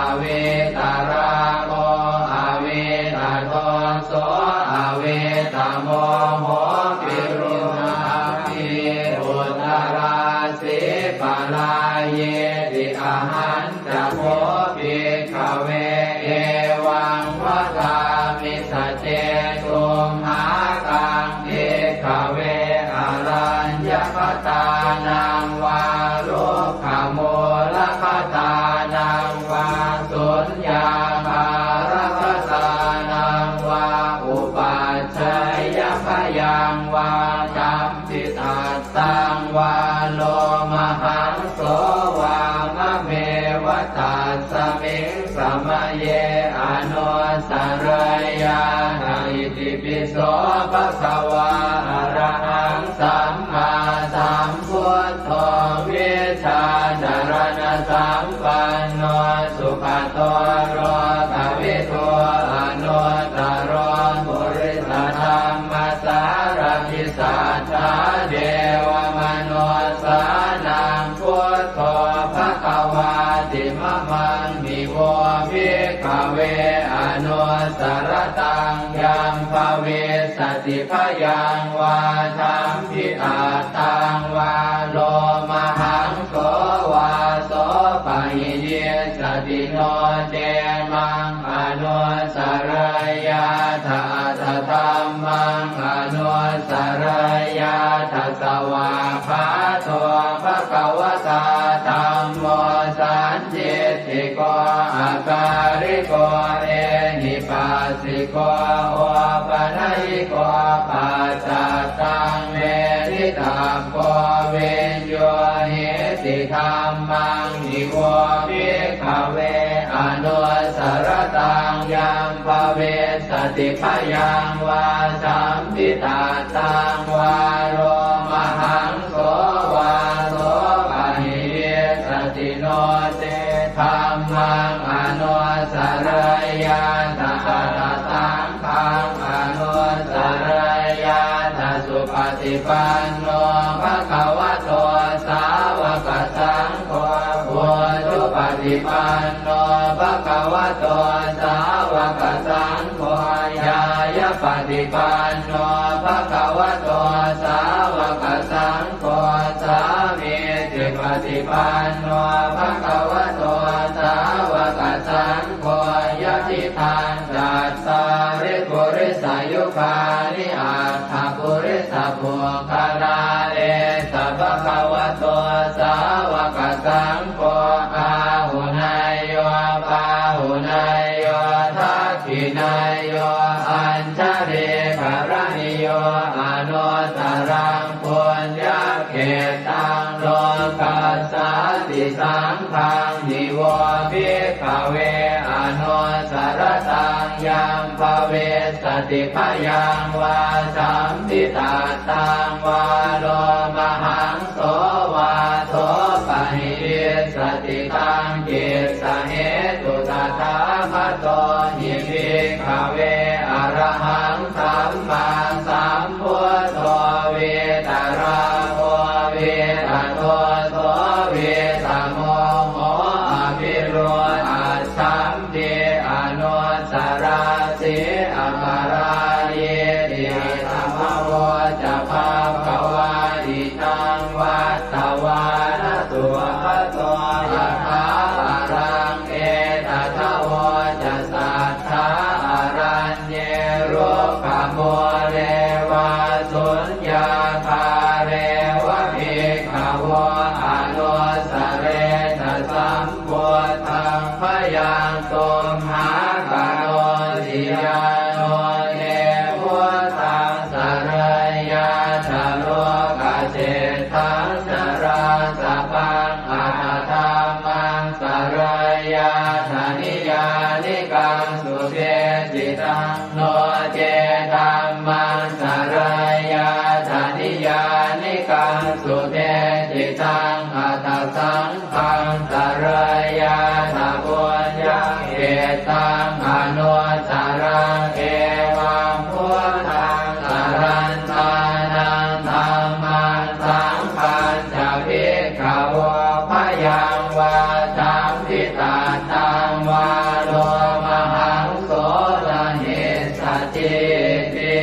avītarāgo avītadoso avītamoho virūḷhapī uttarāsī parāyīti. Ahañca kho bhikkhave evaṃ vadāmi saccesumhākaṃ bhikkhave araññagatānaṃ vā rukkhamūlagatānaṃ vā suññāgāragatānaṃ vā upajjeyya bhayaṃ vā jambitattaṃ vā lomahaṃso vā mameva tasmiṃ samaye anussarayyātha. Itipi so bhagavā arahaṃ sammāsambuddho vijjācaraṇasampanno sugato lokavidū anuttaro purisadammasārathi satthā devamanussānaṃ buddho bhagavāti. Mamaṃ hi vo bhikkhave anussarattaṃ yaṃ bhavissati bhayaṃ vā jambitattaṃ vā lomahaṃso vā sopahi issati no ce maṃ anussarayyātha atha dhammaṃ anussarayyātha. Svākkhāto bhagavatā dhammo sandiṭṭhiko akāliko ehipassiko opanayiko paccattaṃ veditabbo viññūhīti. Dhammaṃ hi vo bhikkhave anussarattaṃ yaṃ bhavissati bhayaṃ vā jambitattaṃ vā lomahaṃso vā sopahi issati no ce dhammaṃ anussarayyātha atha saṅghaṃ anussarayyātha. Supaṭipanno bhagavato sāvakasaṅgho ujupaṭipanno bhagavato sāvakasaṅgho ñāyapaṭipanno bhagavato sāvakasaṅgho sāmīcipaṭipanno bhagavato sāvakasaṅgho yadidaṃ cattāri purisayugāni aṭṭha purisapuggalā esa bhagavato sāvakasaṅgho āhuneyyo pāhuneyyo dakkhiṇeyyo añjalikaraṇīyo anuttaraṃ puññakkhettaṃ lokassāti. Saṅghaṃ hi vo bhikkhave anussarattaṃ yaṃ bhavissati bhayaṃ vā jambitattaṃ vā lomahaṃso vā sopahi issati taṃ kissa hetu. Tathāgato hi bhikkhave arahaṃ sammāsambuddho vītarāgo vītadoso vītamoho avirūḷhaccham pi anusarāsi aparājīti. Idamavoca bhagavā idaṃ vattavāna sugato yathā araṃ etadavoca satthā araññe rukkhamūle vā suññāgāre va bhikkhavo anussaretha sam buddhaṃ bhayaṃ tumhākarosi. Yāno te buddhaṃ sarayyātha lokaseṭṭhaṃ sarāsabhaṃ atha dhammaṃ sarayyātha niyyānikaṃ sudesitaṃ, no ce dhammaṃ sarayyātha niyyānikaṃ sudesitaṃ taṃ anuttaraṃ. Evaṃ buddhaṃ sarantānaṃ dhammaṃ saṅghañca bhikkhavo bhayaṃ vā champi tattaṃ vā lomahaṃso na hissatī ti.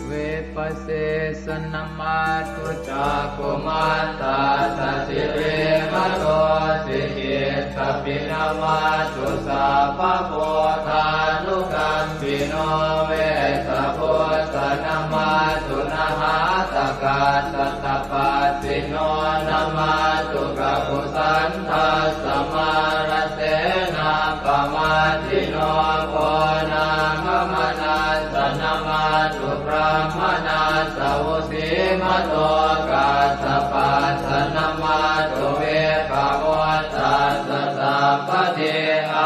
Vipasīsa namatthu cakkhumantassa sirīmato, sikhīttapi namatthu sabbabuddhānukampino, Vessabhussa namatthu nhātakassa tapassino, namatthu kakusandhassa mārasenappamaddino, Konāgamanassa namatthu brāhmaṇassa vusīmato, Kassapassa namatthu vippamuttassa sabbadhi,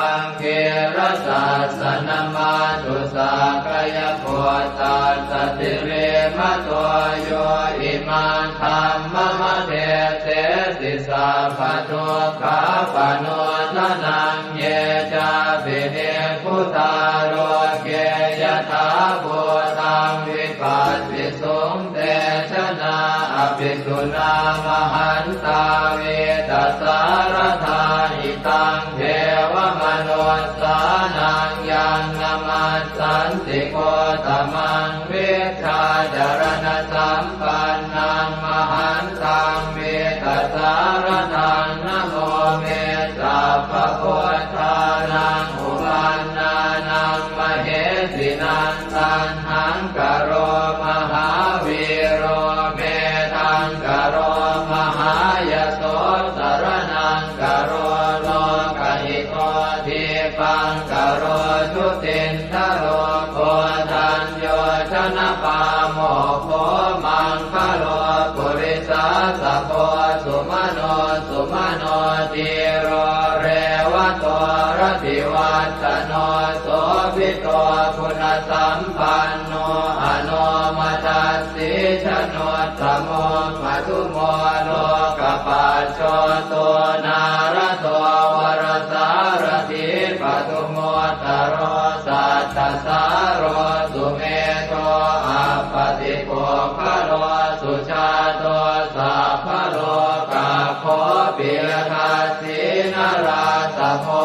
Aṅgīrasassa namatthu sakyaputtassa sirīmato, yo imaṃ dhammamadesesi sabbadukkhāpanūdanaṃ. Ye cāpi nibbutā loke yathābhūtaṃ vipassisuṃ, te janā apisuṇā mahantā vītasāradā. Hitaṃ devamanussānaṃ yaṃ namassanti gotamaṃ, vijjācaraṇasampannaṃ mahantaṃ vītasāradaṃ. Namo me sabbabuddhānaṃ uppannānaṃ mahesinaṃ, Taṇhaṅkaro mahāvīro Medhaṅkaro mahāyaso, Saraṇaṅkaro lokahito, Dīpaṅkaro jutindharo, Koṇḍañño janapāmokkho, Maṅgalo purisāsabho, Sumano sumano dhīro, Revato rativaḍḍhano, Sobhito guṇasampanno, Anomadassī januttamo, Madhumo lokapajjoto, Nārado varasārathī, Padumu ttaro sattasāro, Sumedho appaṭipuggalo, Sujāto sabbalokaggo, Piyadassī narāsabho,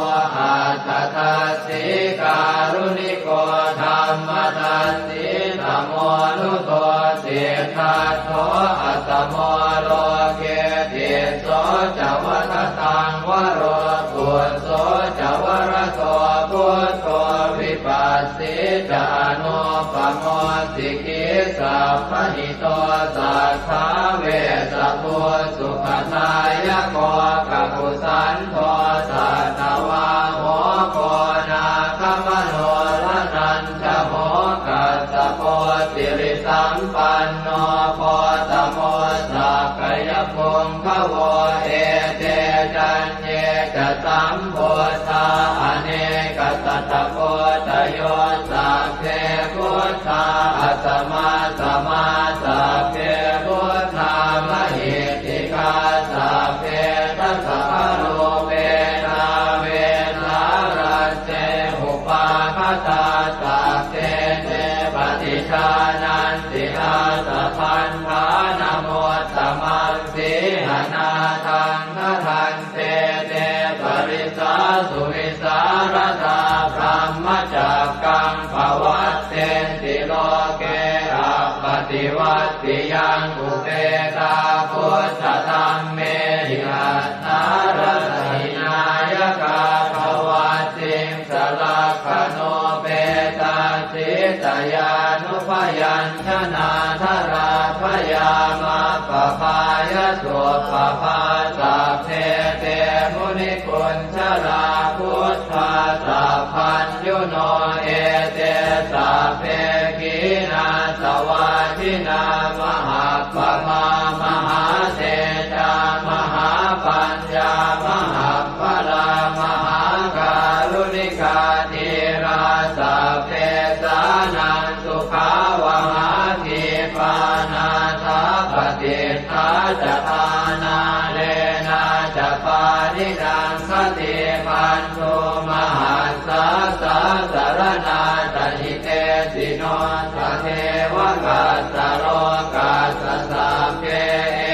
Atthadassī kāruṇiko, Dhammadassī tamonudo, Siddhattho asamo loke, Tisso ca vadataṃ varo, Phusso ca varado buddho, Vipassī ca anuppamo, Sikhī sabbahito satthā, Vessabhū sukhadāyako, Kakusandho satthavāho, Koṇāgamano raṇañ jaho, Kassapo sirisampanno, Gotamo sakyapuṅgavo. Ete caññe ca sambuddhā, anekasatakoṭayo, Sabbe buddhā asamassamā, Sabbe buddhā mahiddhikā, Sabbe dasabalūpetā, Vesālā te upāgatā, Sabbe te paṭijānanti, Ātabandhanamuttamaṃ. Sīhanāthaṃ gaṇhanti, Te parisāsu vivīsāradā, Brahmacakkaṃ pavattenti loke, Appaṭivattiyaṃ upetā, Buddhadhammehi attarata hinayakā, Dvattiṃsalakkhaṇūpetā, Sītayānubyañjanādharā, Bhayā maggapāya suppabhā. Sabbe te munikuñjalā, Buddhā sabbaññuno, Ete sabbe khīṇāsavā, Jinā mahappamā, Mahātejā mahāpaññā, Mahappalā mahākāruṇikā, Dhīrā sabbesānaṃ sukhāvahā, Khipā nāthapaṭiṭṭhā ca, Āṇānenā ca pāṇinaṃ, Te bandhū mahassāsā saraṇā ca hitesino, sadevakassa lokassa sabbe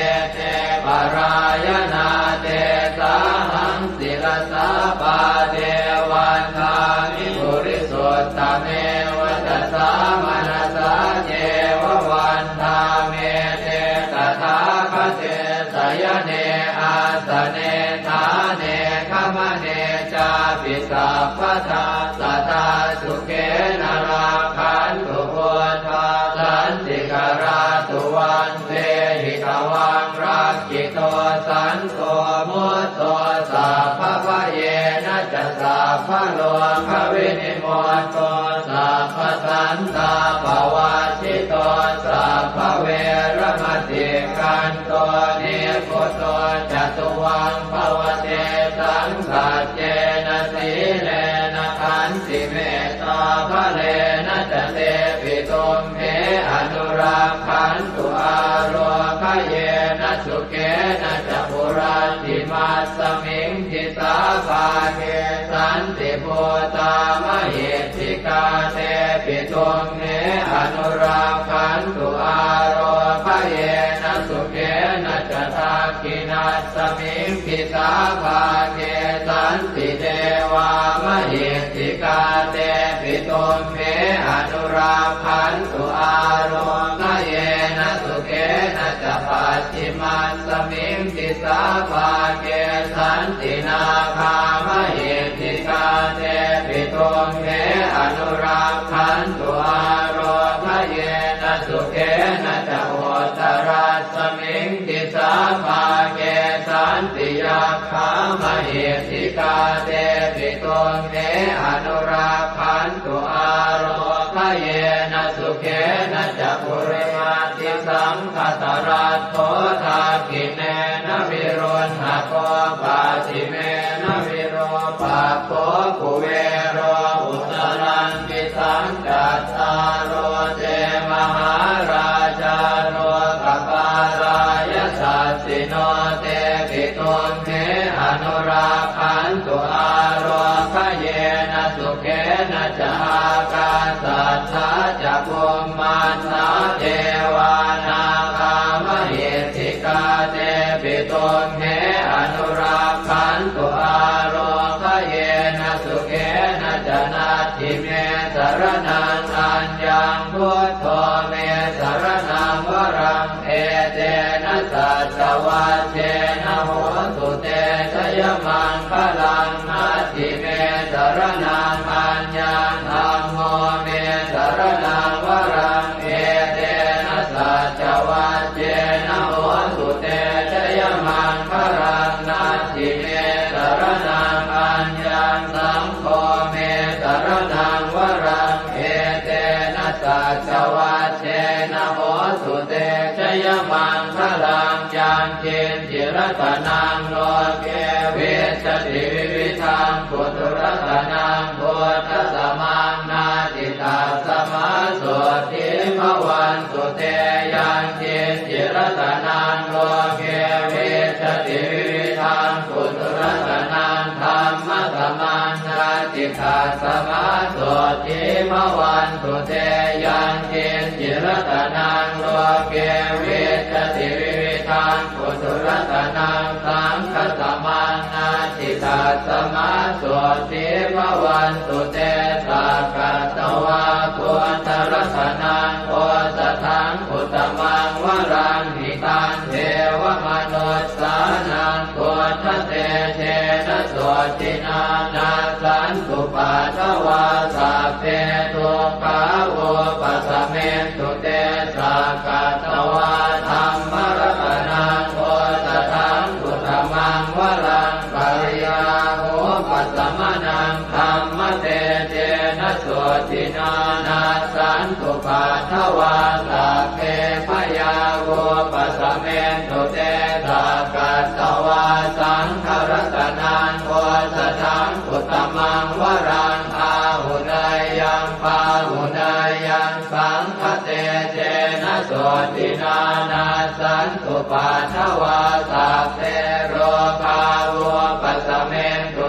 ete parāyanā, tesāhaṃ sirasā pāde vandāmi purisottame. Vacasā manasā ceva vandāmete tathāgate, sayane āsane ṭhāne gamane cāpi sabbadā, sadā sukhena rakkhantu buddhā santikarā. Tuvaṃ vehi tvaṃ rakkhito santo mutto, sabbabhayena ca sabbarogavinimutto, sabbasantāpavajjito, sabbaveramatikkanto nibbuto ca tuvaṃ bhava. Tesaṃ saccena sīlena khantimettābalena ca, tepi tumhe anurakkhantu ārogyena sukhena ca. Puratthimassa miṃ disābhāge santibhūtā mahiddhikā, tepi tumhe anurakkhantu ārogyena sukhena ca. Dakkhiṇassa miṃ disābhāge santidevā mahiddhikā, tepi tumhe anurakkhantu ārogyena sukhena ca. Pacchimassa miṃ disābhāge santināgā mahiddhikā, tepi tumhe anurakkhantu ārogyena sukhena ca. Uttarassa miṃ disābhāge santiyak khā mahiddhikā, tepi tumhe anurakkhantu ārogyena sukhena ca. Purimaṃdisaṃ dhataraṭṭho dakkhiṇena viruḷhako, pacchimena virūpakkho kuvero uttaraṃ disaṃ. Cattāro te mahārājā lokapālā yasassino, tepi tumhe anurakkhantu ārogyena sukhena ca. Ākāsaṭṭhā ca bhummaṭṭhā devā nāgā mahiddhikā, tepi tumhe anurakkhantu ārogyena sukhena ca. Natthi me saraṇaṃ aññaṃ, buddho me saraṇaṃ varaṃ, etena saccavajjena hotu te jayamaṅgalaṃ. Natthi me saraṇaṃ aññaṃ, dhammo me saraṇaṃ varaṃ, etena saccavajjena hotu te jayamaṅgalaṃ. Natthi me saraṇaṃ aññaṃ, saṅgho me saraṇaṃ varaṃ, etena saccavajjena hotu te jayamaṅgalaṃ. Yaṅkiñci ratanaṃ loke vijjati vividhaṃ puthu, ratanaṃ buddhasamaṃ natthi, tasmā sotthī bhavantu te. Yaṅkiñci ratanaṃ loke vijjati vividhaṃ puthu, ratanaṃ dhammasamaṃ natthi, tasmā sotthī bhavantu te. Yaṅkiñci ratanaṃ loke vijjati vividhaṃ puthu, ratanaṃ saṅghasamaṃ natthi, tasmā sotthī bhavantu te. Sakkatvā buddharatanaṃ osathaṃ uttamaṃ varaṃ, hitaṃ devamanussānaṃ buddhatejena sotthinā, nassantupaddavā sabbe dukkhā vūpasamentu te. Sakkatvā dhammaratanaṃ osathaṃ uttamaṃ varaṃ, bhayāvūpasamanaṃ dhammatejena sotthinā, nassantupaddavā sabbe bhayā vūpasamentu te. Sakkatvā saṅgharatanaṃ osathaṃ uttamaṃ varaṃ, āhuneyyaṃ pāhuneyyaṃ saṅghatejena sotthinā, nassantupaddavā sabbe rogā vūpasamentu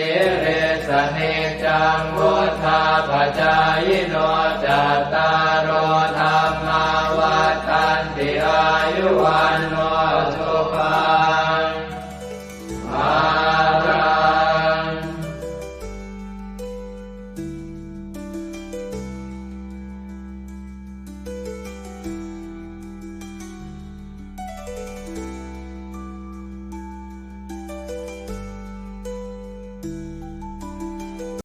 sīlissa niccaṃ vuḍḍhāpacāyino, cattāro dhammā vaḍḍhanti: āyu vaṇṇo